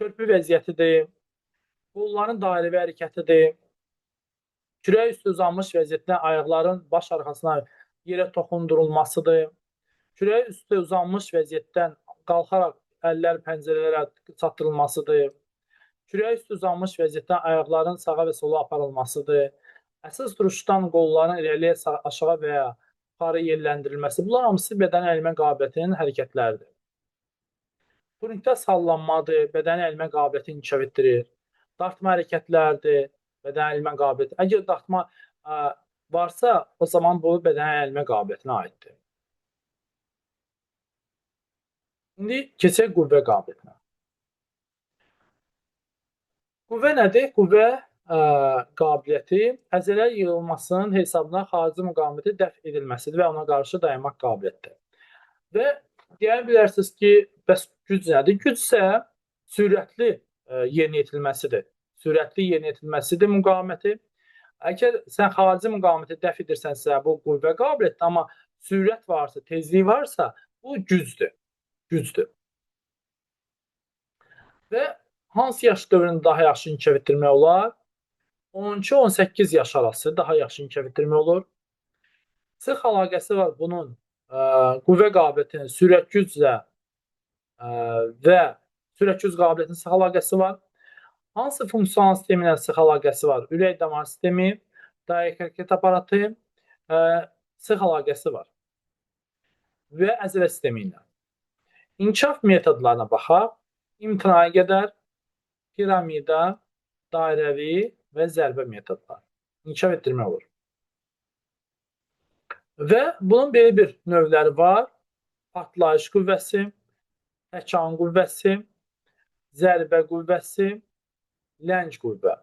körpü vəziyyətidir, qolların dairəvi hərəkətidir, kürək üstü uzanmış vəziyyətdə ayaqların baş arxasına yerə toxundurulmasıdır, kürək üstü uzanmış vəziyyətdən qalxaraq əllər pəncərələrə çatdırılmasıdır, kürək üstü uzanmış vəziyyətdən ayaqların sağa və sola aparılmasıdır, əsas duruşdan qolların irəliyə, aşağı və ya yuxarı yerləndirilməsi. Bunlar hamısı bədən əyilmə qabiliyyətinin hərəkətləridir. Turnikdə sallanmadır, bədən əyilmə qabiliyyətini inkişaf etdirir. Dartma hərəkətlərdir, bədən əyilmə qabiliyyəti. Əgər dartma varsa, o zaman bu bədən əyilmə qabiliyyətinə aiddir. İndi keçək qüvvə qabiliyyətinə. Qüvvə nədir? Qüvvə qabiliyyəti əzələ yığılmasının hesabına xarici müqaviməti dəf edilməsidir və ona qarşı dayanmaq qabiliyyətidir. Və deyə bilərsiniz ki, bəs güc nədir? Güc isə sürətli yerinə yetirilməsidir. Sürətli yerinə yetirilməsidir müqaviməti. Əgər sən xarici müqaviməti dəf edirsənsə, bu qüvvə qabiliyyətidir, amma sürət varsa, tezlik varsa, bu gücdür. Gücdür. Və hansı yaş dövrünü daha yaxşı inkişaf etdirmək olar? 12-18 yaş arası daha yaxşı inkişaf etdirmək olur. Sıx əlaqəsi var bunun qüvvə qabiliyyətinin sürət güclə və sürət güc qabiliyyətinin sıx əlaqəsi var. Hansı funksional sistemi ilə sıx əlaqəsi var? Ürək damar sistemi, dairə hərəkət aparatı sıx əlaqəsi var və əzələ sistemi ilə. İnkişaf metodlarına baxaq. İmtinaya qədər piramida, dairəvi və zərbə metodları inkişaf etdirmək olur. Və bunun belə bir növləri var. Partlayış qüvvəsi, təkan qüvvəsi, zərbə qüvvəsi, ləng qüvvə.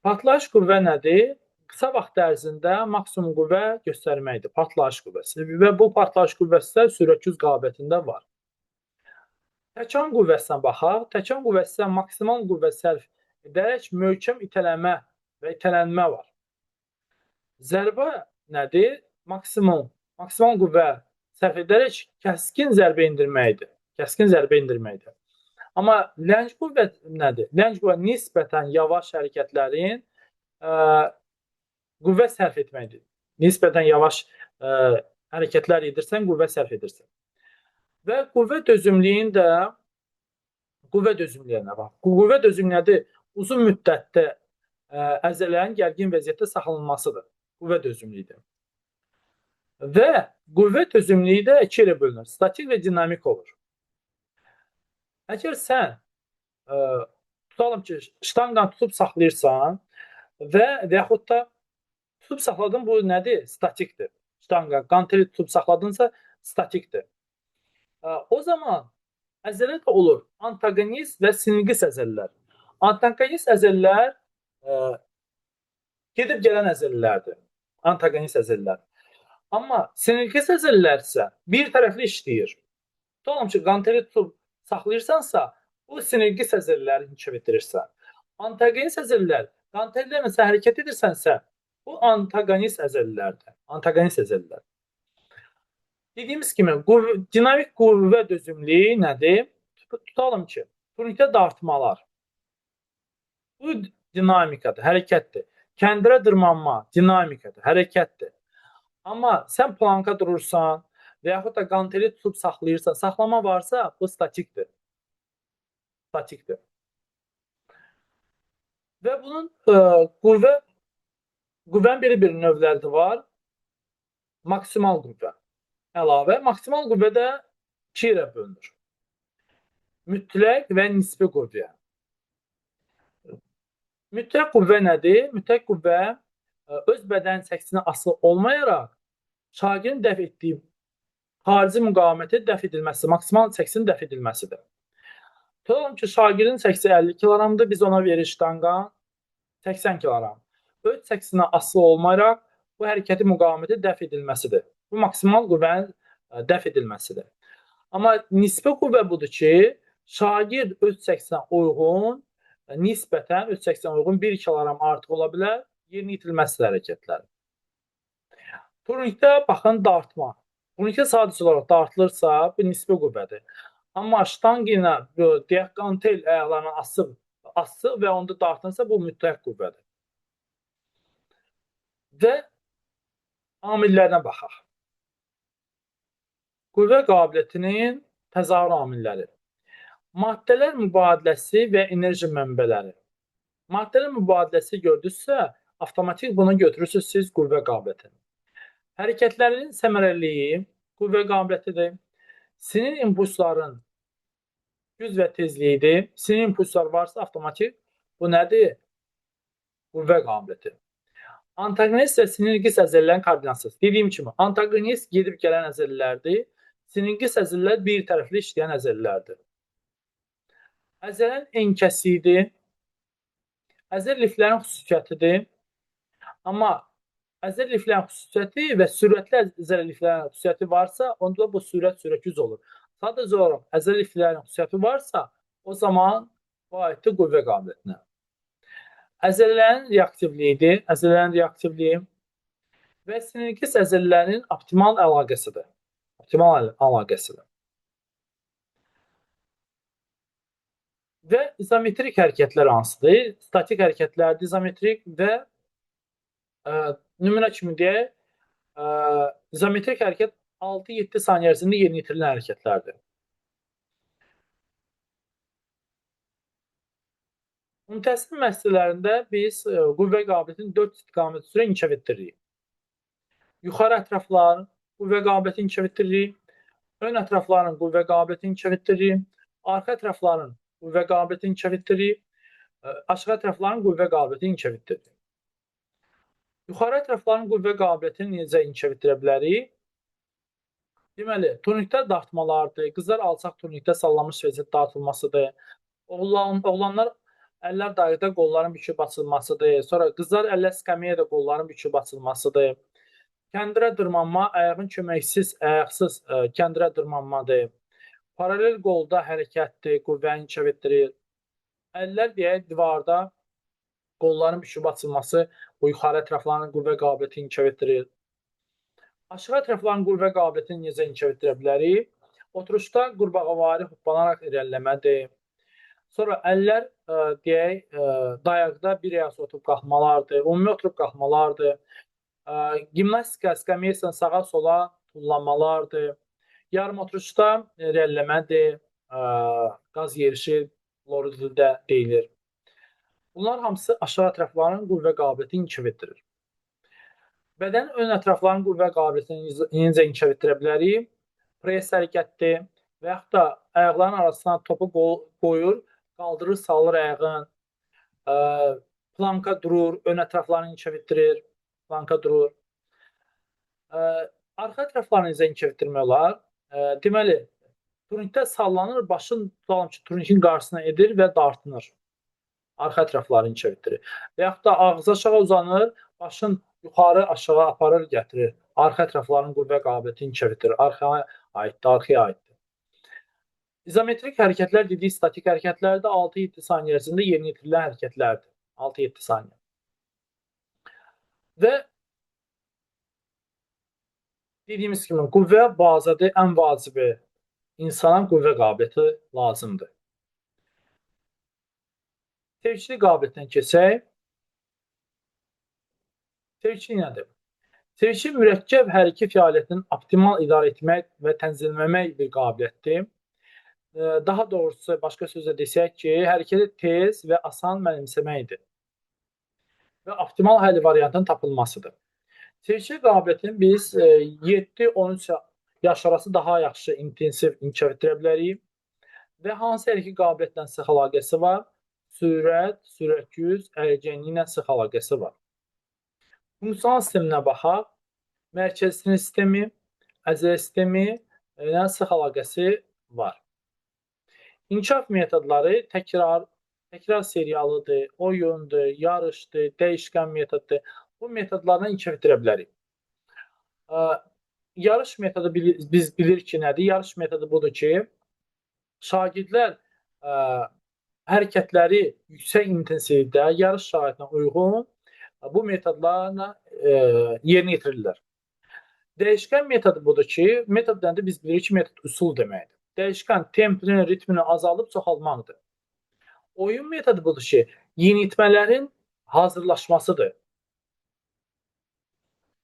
Partlayış qüvvə nədir? Qısa vaxt ərzində maksimum qüvvə göstərməkdir. Partlayış qüvvəsi. Və bu partlayış qüvvəsi də sürət güc qabiliyyətində var. Təkan qüvvəsinə baxaq. Təkan qüvvəsi isə maksimal qüvvə sərf edərək möhkəm itələmə və itələnmə var. Zərbə nədir? Maksimal qüvvə sərf edərək kəskin zərbə endirməkdir. Kəskin zərbə endirməkdir. Amma ləng qüvvə nədir? Ləng qüvvə nisbətən yavaş hərəkətlərin qüvvə sərf etməkdir. Nisbətən yavaş hərəkətlər edirsən, qüvvə sərf edirsən. Və qüvvə dözümlüyün də qüvvə dözümlülüyünə bax. Qüvvə dözümlüyü nədir? Uzun müddətdə əzələlərin gərgin vəziyyətdə saxlanılmasıdır. Qüvvə dözümlüyüdür. Və qüvvə dözümlüyü də iki yerə bölünür. Statik və dinamik olur. Əgər sən tutalım ki, ştanqanı tutub saxlayırsan və yaxud da tutub saxladın, bu nədir? Statikdir. Ştanqa, qanteli tutub saxladınsa statikdir. O zaman əzələ də olur. Antagonist və sinergist əzələlər. Antagonist əzələlər gedib gələn əzələlərdir. Antagonist əzələlər. Amma sinergist əzələlər isə bir tərəfli işləyir. Tutalım ki, qanteli tutub saxlayırsansa, bu sinergist əzələləri inkişaf etdirirsən. Antagonist əzələlər, qantellə məsələn hərəkət edirsənsə, bu antagonist əzələlərdir. Antagonist əzələlər. Dediyimiz kimi, dinamik qüvvə dözümlüyü nədir? Tutalım ki, turnikdə dartmalar. Bu dinamikadır, hərəkətdir. Kəndirə dırmanma dinamikadır, hərəkətdir. Amma sən planka durursan və yaxud da qanteli tutub saxlayırsa, saxlama varsa, bu statikdir. Statikdir. Və bunun qüvvənin belə bir növləri də var. Maksimal qüvvə. Əlavə, maksimal qüvvə də iki yerə bölünür. Mütləq və nisbi qüvvə. Mütləq qüvvə nədir? Mütləq qüvvə öz bədən çəkisinə asılı olmayaraq şagirdin dəf etdiyi xarici müqaviməti dəf edilməsi, maksimal çəkisinin dəf edilməsidir. Tutalım ki, şagirdin çəkisi 50 kiloqramdır, biz ona veririk ştanqa 80 kiloqram. Öz çəkisinə asılı olmayaraq bu hərəkəti müqaviməti dəf edilməsidir. Bu maksimal qüvvənin dəf edilməsidir. Amma nisbi qüvvə budur ki, şagird öz çəkisinə uyğun, nisbətən öz çəkisinə uyğun 1 kiloqram artıq ola bilər, yerinə yetirilməsidir hərəkətləri. Turnikdə baxın dartma. Turnikdə sadəcə olaraq dartılırsa, bu nisbi qüvvədir. Amma ştanqa ilə deyək qantel ayaqlarına asıb və onda dartınsa, bu mütləq qüvvədir. Və amillərinə baxaq. Qüvvə qabiliyyətinin təzahür amilləri. Maddələr mübadiləsi və enerji mənbələri. Maddələr mübadiləsi gördünüzsə, avtomatik bunu götürürsünüz siz qüvvə qabiliyyətini. Hərəkətlərin səmərəliliyi qüvvə qabiliyyətidir. Sinir impulsların güc və tezliyidir. Sinir impulslar varsa avtomatik bu nədir? Qüvvə qabiliyyəti. Antagonist və sinergist əzələlərin koordinasiyası. Dediyim kimi, antagonist gedib gələn əzələlərdir. Sinergist əzələlər bir tərəfli işləyən əzələlərdir. Əzələnin enkəsidir. Əzəl liflərin xüsusiyyətidir. Amma əzəl liflərin xüsusiyyəti və sürətli əzəl liflərin xüsusiyyəti varsa, onda bu sürət güc olur. Sadəcə olaraq əzəl liflərin xüsusiyyəti varsa, o zaman bu aiddir qüvvə qabiliyyətinə. Əzələlərin reaktivliyidir, əzələlərin reaktivliyi və sinergist əzələlərin optimal əlaqəsidir. Optimal əlaqəsidir. Və izometrik hərəkətlər hansıdır? Statik hərəkətlərdir, izometrik və nümunə kimi deyək, izometrik hərəkət 6-7 saniyə ərzində yerinə yetirilən hərəkətlərdir. Ümumi təhsil müəssisələrində biz qüvvə qabiliyyətini 4 istiqamət üzrə inkişaf etdiririk. Yuxarı ətrafların qüvvə qabiliyyətini inkişaf etdiririk, ön ətrafların qüvvə qabiliyyətini inkişaf etdiririk, arxa ətrafların qüvvə qabiliyyətini inkişaf etdiririk, aşağı ətrafların qüvvə qabiliyyətini inkişaf etdiririk. Yuxarı ətrafların qüvvə qabiliyyətini necə inkişaf etdirə bilərik? Deməli, turnikdə dartmalardır, qızlar alçaq turnikdə sallanmış vəziyyətdə dartılmasıdır, oğlanlar əllər dayıqda qolların büküb açılmasıdır, sonra qızlar əllər skameyada qolların büküb açılmasıdır, kəndirə dırmanma, ayağın köməksiz, ayaqsız kəndirə dırmanmadır, paralel qolda hərəkətdir, qüvvəni inkişaf etdirir, əllər deyək divarda qolların büküb açılması bu yuxarı ətrafların qüvvə qabiliyyətini inkişaf etdirir. Aşağı ətrafların qüvvə qabiliyyətini necə inkişaf etdirə bilərik? Oturuşda qurbağavari hoppanaraq irəliləmədir. Sonra əllər deyək, dayaqda bir ayaq oturub qalxmalardır, ümumi oturub qalxmalardır. Gimnastika skameyasından sağa sola tullanmalardır. Yarım oturuşda irəliləmədir, qaz yerişi loru dildə deyilir. Bunlar hamısı aşağı ətrafların qüvvə qabiliyyətini inkişaf etdirir. Bədən ön ətrafların qüvvə qabiliyyətini necə inkişaf etdirə bilərik? Press hərəkətdir və yaxud da ayaqların arasına topu qoyur, qaldırır, salır ayağın, planka durur, ön ətraflarını inkişaf etdirir, planka durur. Arxa ətraflarını necə inkişaf etdirmək olar? Deməli, turnikdə sallanır, başın tutalım ki, turnikin qarşısına edir və dartınır. Arxa ətraflarını inkişaf etdirir. Və yaxud da ağzı aşağı uzanır, başın yuxarı aşağı aparır, gətirir. Arxa ətrafların qüvvə qabiliyyətini inkişaf etdirir. Arxaya aiddir, arxaya aiddir. İzometrik hərəkətlər dediyi statik hərəkətlərdə 6-7 saniyə ərzində yerinə yetirilən hərəkətlərdir. 6-7 saniyə. Və dediyimiz kimi qüvvə bazadır, ən vacibi insana qüvvə qabiliyyəti lazımdır. Sevkli qabiliyyətinə keçək. Sevkli nədir? Çeviklik mürəkkəb hərəkət fəaliyyətinin optimal idarə etmək və tənzimləmək bir qabiliyyətdir. Daha doğrusu, başqa sözlə desək ki, hərəkəti tez və asan mənimsəməkdir və optimal həll variantının tapılmasıdır. Çeviklik qabiliyyətini biz 7-13 yaş arası daha yaxşı intensiv inkişaf etdirə bilərik və hansı hər iki qabiliyyətlə sıx əlaqəsi var? Sürət, sürət güc, əyəcəkliyi ilə sıx əlaqəsi var. Funksional sisteminə baxaq. Mərkəzi sinir sistemi, əzələ sistemi ilə sıx əlaqəsi var. İnkişaf metodları təkrar serialıdır, oyundur, yarışdır, dəyişkən metoddur. Bu metodlarla inkişaf etdirə bilərik. Yarış metodu biz bilirik ki, nədir? Yarış metodu budur ki, şagirdlər hərəkətləri yüksək intensivlikdə yarış şəraitinə uyğun bu metodlarla yerinə yetirirlər. Dəyişkən metodu budur ki, metod deyəndə biz bilirik ki, metod üsul deməkdir. Dəyişkən tempini, ritmini azaldıb çoxaltmaqdır. Oyun metodu budur ki, yeniyetmələrin hazırlaşmasıdır.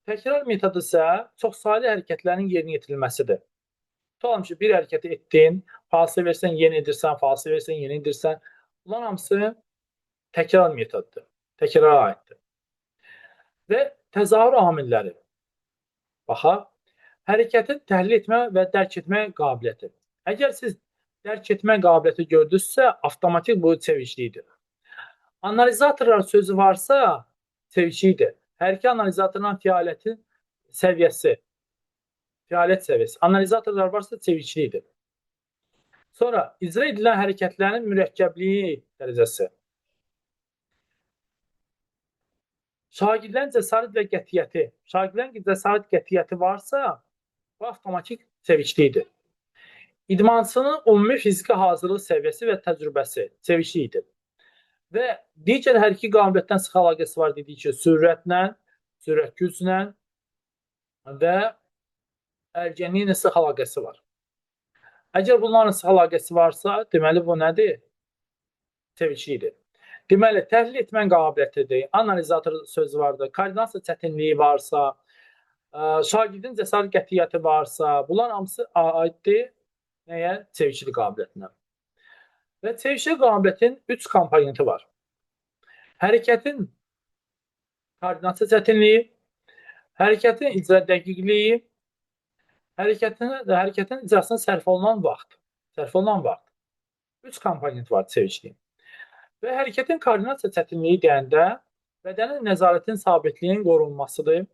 Təkrar metodu isə çoxsaylı hərəkətlərin yerinə yetirilməsidir. Tutalım ki, bir hərəkəti etdin, fasilə versən, yenə edirsən, fasilə versən, yenə edirsən. Bunların hamısı təkrar metodudur. Təkrara aiddir. Və təzahür amilləri. Baxaq, hərəkətin təhlil etmə və dərk etmə qabiliyyəti. Əgər siz dərk etmə qabiliyyəti gördünüzsə, avtomatik bu çeviklikdir. Analizatorlar sözü varsa, çeviklikdir. Hərəkət analizatorunun fəaliyyətin səviyyəsi, fəaliyyət səviyyəsi. Analizatorlar varsa çeviklikdir. Sonra icra edilən hərəkətlərin mürəkkəbliyi dərəcəsi. Şagirdlərin cəsarət və qətiyyəti. Şagirdlərin cəsarət qətiyyəti varsa, bu avtomatik çeviklikdir. İdmançının ümumi fiziki hazırlıq səviyyəsi və təcrübəsi çeviklikdir. Və digər hər iki qabiliyyətdən sıx əlaqəsi var dedik ki, sürətlə, sürət güclə və ərgənliklə sıx əlaqəsi var. Əgər bunların sıx əlaqəsi varsa, deməli bu nədir? Çeviklikdir. Deməli, təhlil etmə qabiliyyətidir, analizator sözü vardır, koordinasiya çətinliyi varsa, şagirdin cəsarət qətiyyəti varsa, bunlar hamısı aiddir nəyə? Çeviklik qabiliyyətinə. Və çeviklik qabiliyyətinin 3 komponenti var. Hərəkətin koordinasiya çətinliyi, hərəkətin icra dəqiqliyi, hərəkətin icrasına sərf olunan vaxt. Sərf olunan vaxt. 3 komponent var çevikliyin. Və hərəkətin koordinasiya çətinliyi deyəndə bədənin nəzarətin sabitliyinin qorunmasıdır.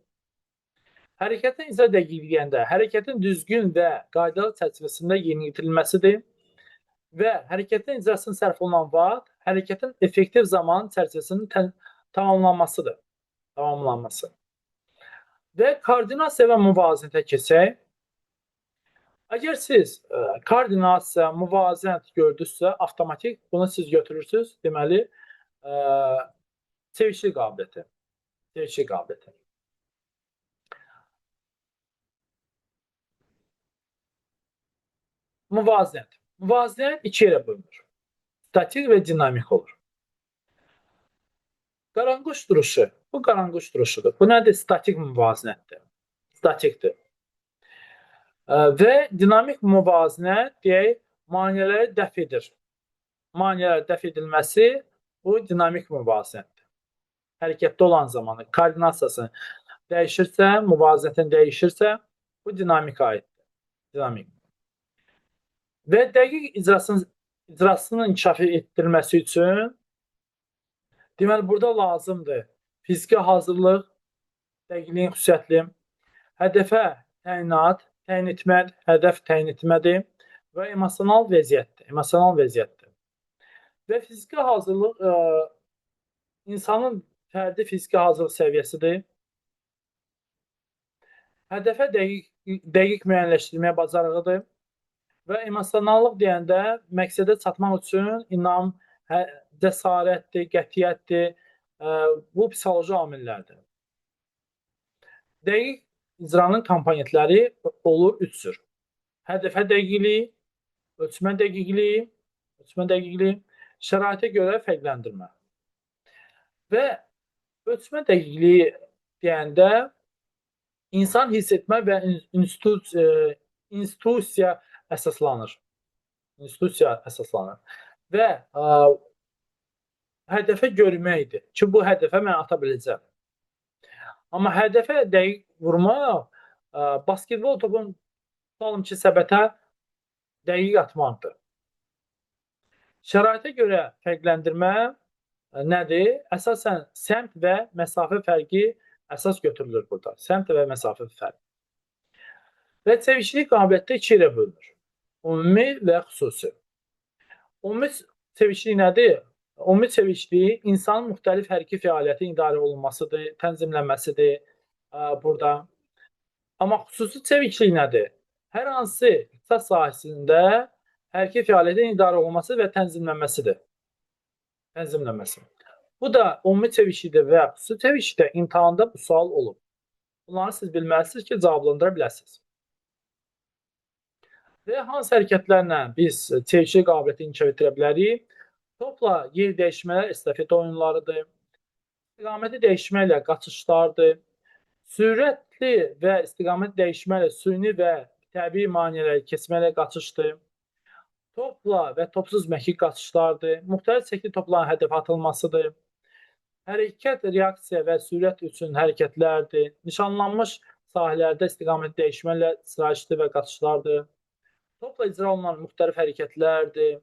Hərəkətin icra dəqiqliyi deyəndə hərəkətin düzgün və qaydalı çərçivəsində yerinə yetirilməsidir. Və hərəkətin icrasına sərf olunan vaxt hərəkətin effektiv zaman çərçivəsinin tamamlanmasıdır. Tamamlanması. Və koordinasiya və müvazinətə keçək. Əgər siz koordinasiya, müvazinət gördünüzsə, avtomatik bunu siz götürürsünüz. Deməli, çeviklik qabiliyyəti. Çeviklik qabiliyyəti. Müvazinət. Müvazinət iki yerə bölünür. Statik və dinamik olur. Qaranquş duruşu. Bu qaranquş duruşudur. Bu nədir? Statik müvazinətdir. Statikdir. Və dinamik müvazinət deyək, maneələri dəf edir. Maneələr dəf edilməsi bu dinamik müvazinətdir. Hərəkətdə olan zamanı koordinasiyası dəyişirsə, müvazinətin dəyişirsə, bu dinamik aiddir. Dinamik. Və dəqiq icrasının inkişaf etdirilməsi üçün deməli, burada lazımdır fiziki hazırlıq, dəqiqliyin xüsusiyyətli, hədəfə təyinat, təyin etmək, hədəf təyin etmədir və emosional vəziyyətdir. Emosional vəziyyətdir. Və fiziki hazırlıq insanın fərdi fiziki hazırlıq səviyyəsidir. Hədəfə dəqiq müəyyənləşdirməyə bacarığıdır. Və emosionallıq deyəndə məqsədə çatmaq üçün inam, cəsarətdir, qətiyyətdir, bu psixoloji amillərdir. Dəqiq icranın komponentləri olur 3 cür. Hədəfə dəqiqliyi, ölçmə dəqiqliyi, şəraitə görə fərqləndirmə. Və ölçmə dəqiqliyi deyəndə İnsan hiss etmə və institusiya əsaslanır. İnstitusiya əsaslanır. Və hədəfə görməkdir ki, bu hədəfə mən ata biləcəm. Amma hədəfə dəqiq vurmaq, basketbol topun tutalım ki, səbətə dəqiq atmaqdır. Şəraitə görə fərqləndirmə nədir? Əsasən səmt və məsafə fərqi əsas götürülür burada. Səmt və məsafə fərqi. Və çeviklik qabiliyyəti iki yerə bölünür. Ümumi və xüsusi. Ümumi çeviklik nədir? Ümumi çeviklik insanın müxtəlif hərəki fəaliyyəti idarə olunmasıdır, tənzimlənməsidir burada. Amma xüsusi çeviklik nədir? Hər hansı iqtisad sahəsində hərəki fəaliyyətin idarə olunması və tənzimlənməsidir. Tənzimlənməsi. Bu da ümumi çeviklikdə və xüsusi çeviklikdə imtahanda bu sual olub. Bunları siz bilməlisiniz ki, cavablandıra biləsiniz. Və hansı hərəkətlərlə biz çeviklik qabiliyyəti inkişaf etdirə bilərik? Topla yer dəyişmələr estafet oyunlarıdır. İstiqaməti dəyişməklə qaçışlardır. Sürətli və istiqamət dəyişməklə süni və təbii maneələri keçməklə qaçışdır. Topla və topsuz məkik qaçışlardır. Müxtəlif çəkili topların hədəfə atılmasıdır. Hərəkət, reaksiya və sürət üçün hərəkətlərdir. Nişanlanmış sahələrdə istiqamət dəyişməklə sıçrayışdır və qaçışlardır. Topla icra olunan müxtəlif hərəkətlərdir.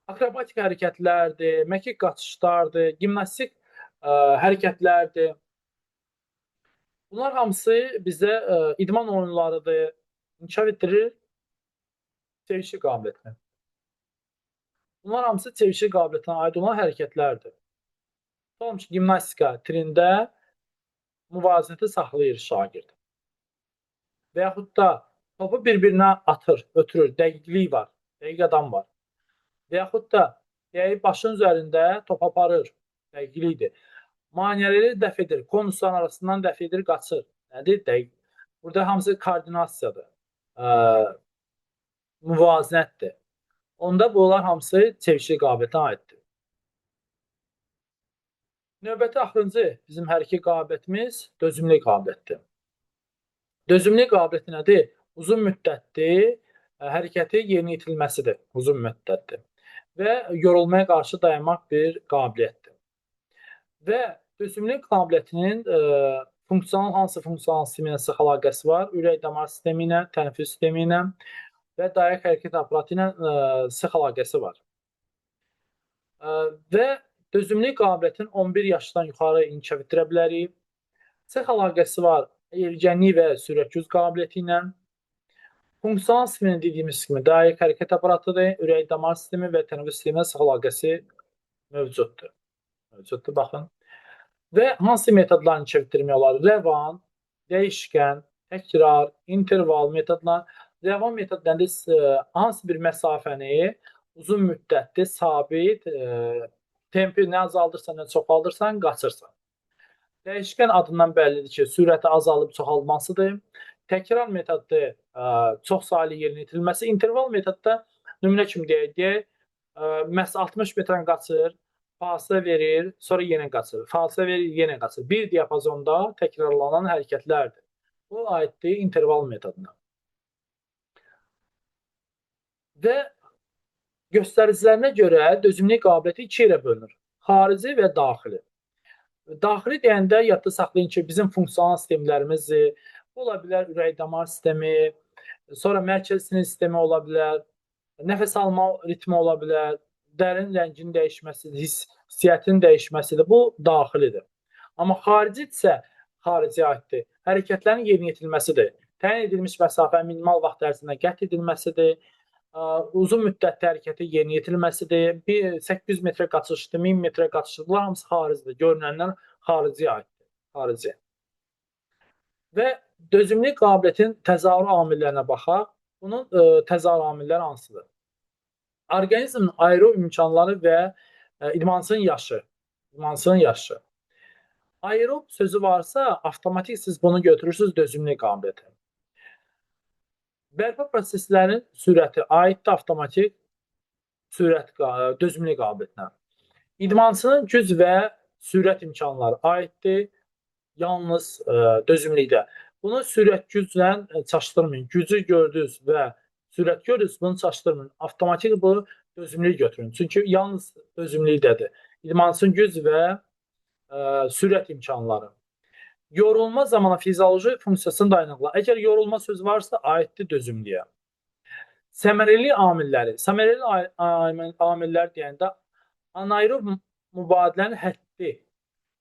Akrobatik hərəkətlərdir, məkik qaçışlardır, gimnastik hərəkətlərdir. Bunlar hamısı bizə idman oyunlarıdır, inkişaf etdirir çeviklik qabiliyyətini. Bunlar hamısı çeviklik qabiliyyətinə aid olan hərəkətlərdir. Tutalım ki, gimnastika trində müvazinəti saxlayır şagird. Və yaxud da topu bir-birinə atır, ötürür, dəqiqlik var, dəqiq adam var. Və yaxud da deyək, başın üzərində top aparır, dəqiqlikdir. Maneələri dəf edir, konusların arasından dəf edir, qaçır. Nədir? Dəqiq. Burada hamısı koordinasiyadır, müvazinətdir. Onda bunlar hamısı çeviklik qabiliyyətinə aiddir. Növbəti axırıncı bizim hər iki qabiliyyətimiz dözümlü qabiliyyətdir. Dözümlü qabiliyyəti nədir? Uzun müddətli hərəkəti yerinə yetirilməsidir. Uzun müddətli. Və yorulmaya qarşı dayanmaq bir qabiliyyətdir. Və dözümlü qabiliyyətinin funksional hansı funksional sistemi ilə sıx əlaqəsi var? Ürək damar sistemi ilə, tənəffüs sistemi ilə və dayak hərəkət aparatı ilə sıx əlaqəsi var. Və dözümlü qabiliyyətini 11 yaşdan yuxarı inkişaf etdirə bilərik. Sıx əlaqəsi var ergənlik və sürət güc qabiliyyəti ilə. Funksional sistemin dediyimiz kimi dayak hərəkət aparatıdır, ürək damar sistemi və tənəffüs sistemi ilə sıx əlaqəsi mövcuddur. Mövcuddur, baxın. Və hansı metodlarını inkişaf etdirmək olar? Rəvan, dəyişkən, təkrar, interval metodlar. Rəvan metod nədir? Hansı bir məsafəni uzun müddətli, sabit, tempi nə azaldırsan, nə çoxaldırsan, qaçırsan. Dəyişkən adından bəllidir ki, sürəti azalıb çoxalmasıdır. Təkrar metodu çox saylı yerinə yetirilməsi. İnterval metodda nümunə kimi deyək, məhz 60 metrən qaçır, fasilə verir, sonra yenə qaçır. Fasilə verir, yenə qaçır. Bir diapazonda təkrarlanan hərəkətlərdir. Bu aiddir interval metoduna. Və göstəricilərinə görə dözümlülük qabiliyyəti iki yerə bölünür. Xarici və daxili. Daxili deyəndə yadda saxlayın ki, bizim funksional sistemlərimiz ola bilər ürək damar sistemi, sonra mərkəzi sinir sistemi ola bilər, nəfəs alma ritmi ola bilər, dərin rəngin dəyişməsi, hissiyyətin dəyişməsidir. Bu daxilidir. Amma xarici isə xarici aiddir. Hərəkətlərin yerinə yetirilməsidir. Təyin edilmiş məsafə minimal vaxt ərzində qət edilməsidir. Uzun müddətli hərəkəti yerinə yetirilməsidir. 800 metrə qaçışdır, 1000 metrə qaçışdır. Bunlar hamısı xaricidir. Görünənlər xarici aiddir. Xarici. Və dözümlülük qabiliyyətin təzahür amillərinə baxaq. Bunun təzahür amilləri hansıdır? Orqanizmin aerob imkanları və idmançının yaşı. İdmançının yaşı. Aerob sözü varsa, avtomatik siz bunu götürürsünüz dözümlülük qabiliyyəti. Bərpa proseslərinin sürəti aiddir avtomatik sürət dözümlülük qabiliyyətinə. İdmançının güc və sürət imkanları aiddir Yalnız dözümlükdə. Bunu sürət güclə çaşdırmayın. Gücü gördünüz və sürət gördünüz, bunu çaşdırmayın. Avtomatik bu dözümlük götürün. Çünki yalnız dözümlükdədir. İdmançının güc və sürət imkanları. Yorulma zamanı fizioloji funksiyasının dayanıqlı. Əgər yorulma sözü varsa, aiddir dözümlüyə. Səmərəli amilləri. Səmərəli amillər deyəndə anaerob mübadilənin həddi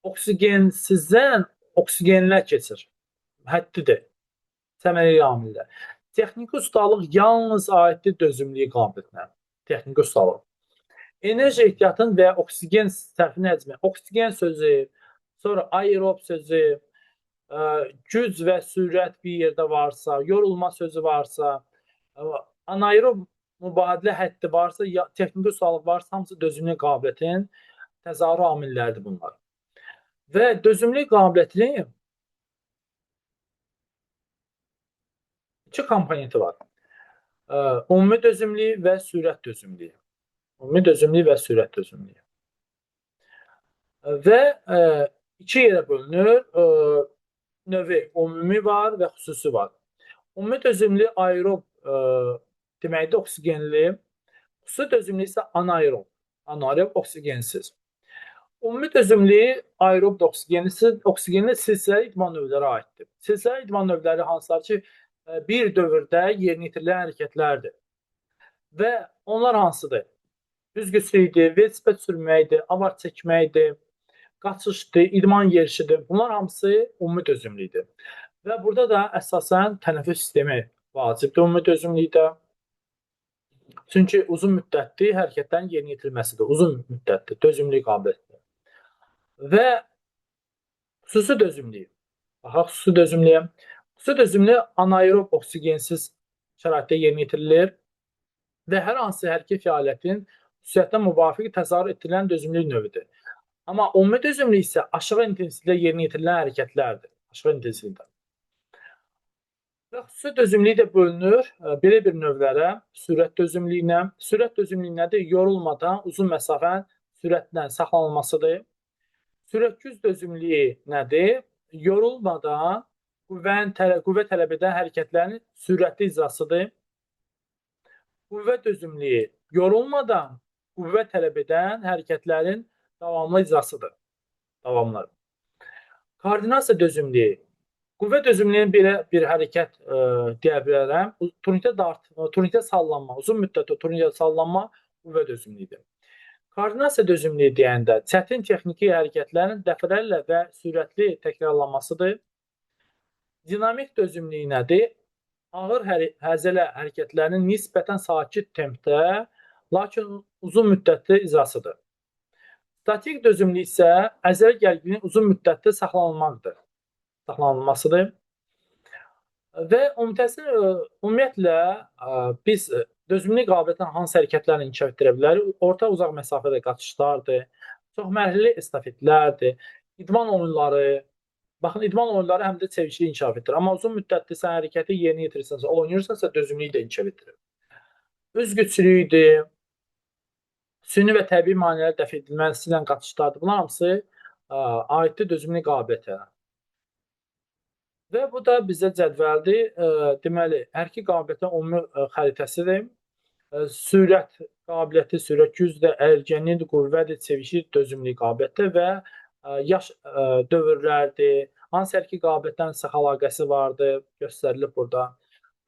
oksigensizdən oksigenlə keçir. Həddidir. Səmərəli amillər. Texniki ustalıq yalnız aiddir dözümlülük qabiliyyətinə. Texniki ustalıq. Enerji ehtiyatının və oksigen sərfinin həcmi. Oksigen sözü, sonra aerob sözü, güc və sürət bir yerdə varsa, yorulma sözü varsa, anaerob mübadilə həddi varsa, texniki ustalıq varsa, hamısı dözümlülük qabiliyyətinin təzahür amilləridir bunlar. Və dözümlülük qabiliyyətinin iki komponenti var. Ümumi dözümlülük və sürət dözümlülüyü. Ümumi dözümlülük və sürət dözümlülüyü. Və iki yerə bölünür. Növü ümumi var və xüsusi var. Ümumi dözümlülük aerob deməkdir, oksigenli. Xüsusi dözümlülük isə anaerob. Anaerob oksigensiz. Ümumi dözümlülük aerob da oksigenlisiz, oksigenli silsiləli idman növləri aiddir. Silsiləli idman növləri hansılar ki, bir dövrdə yerinə yetirilən hərəkətlərdir. Və onlar hansıdır? Üzgüçülükdür, velosiped sürməkdir, avar çəkməkdir, qaçışdır, idman yerişidir. Bunlar hamısı ümumi dözümlükdür. Və burada da əsasən tənəffüs sistemi vacibdir ümumi dözümlükdə. Çünki uzun müddətli hərəkətlərin yerinə yetirilməsidir. Uzun müddətli dözümlülük qabiliyyətidir. Və xüsusi dözümlülük. Baxaq xüsusi dözümlüyə. Xüsusi dözümlülük anaerob oksigensiz şəraitdə yerinə yetirilir və hər hansı hərəkət fəaliyyətinin xüsusiyyətinə müvafiq təzahür etdirilən dözümlülük növüdür. Amma ümumi dözümlülük isə aşağı intensivlikdə yerinə yetirilən hərəkətlərdir. Aşağı intensivlikdə. Və xüsusi dözümlülük də bölünür belə bir növlərə: sürət dözümlülüyünə. Sürət dözümlülüyü nədir? Yorulmadan uzun məsafənin sürətlə saxlanılmasıdır. Sürət güc dözümlülüyü nədir? Yorulmadan qüvvə tələb edən hərəkətlərin sürətli icrasıdır. Qüvvə dözümlülüyü yorulmadan qüvvə tələb edən hərəkətlərin davamlı icrasıdır. Davamlı. Koordinasiya dözümlülüyü. Qüvvə dözümlülüyünün belə bir hərəkət deyə bilərəm. Turnikdə sallanma, uzun müddətli turnikdə sallanma qüvvə dözümlülüyüdür. Koordinasiya dözümlülüyü deyəndə çətin texniki hərəkətlərin dəfələrlə və sürətli təkrarlanmasıdır. Dinamik dözümlülük nədir? Ağır həzələ hərəkətlərinin nisbətən sakit tempdə, lakin uzun müddətli icrasıdır. Statik dözümlülük isə əzələ gərginliyin uzun müddətli saxlanılmasıdır. Və ümumiyyətlə biz dözümlülük qabiliyyətinin hansı hərəkətlərlə inkişaf etdirə bilərik? Orta uzaq məsafədə qaçışlardır, çox mərhələli estafetlərdir, idman oyunları. Baxın, idman oyunları həm də çevikliyi inkişaf etdirir. Amma uzun müddətli sən hərəkəti yerinə yetirirsənsə, oynayırsansa dözümlülüyü də inkişaf etdirir. Üzgüçülüyüdür, süni və təbii maneələr dəf edilməsi ilə qaçışlardır. Bunlar hamısı aiddir dözümlülük qabiliyyətinə. Və bu da bizə cədvəldir. Deməli, hər iki qabiliyyətin ümumi xəritəsidir. Sürət qabiliyyəti, sürət gücdür, əyilgənlikdir, qüvvədir, çeviklik, dözümlülük qabiliyyəti və yaş dövrlərdir. Hansı hər iki qabiliyyətlərin sıx əlaqəsi vardır, göstərilib burada.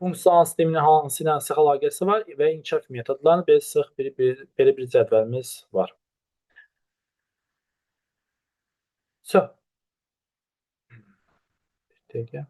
Funksional sisteminin hansı ilə sıx əlaqəsi var və inkişaf metodlarının belə sıx belə bir cədvəlimiz var. So. Bir dəqiqə.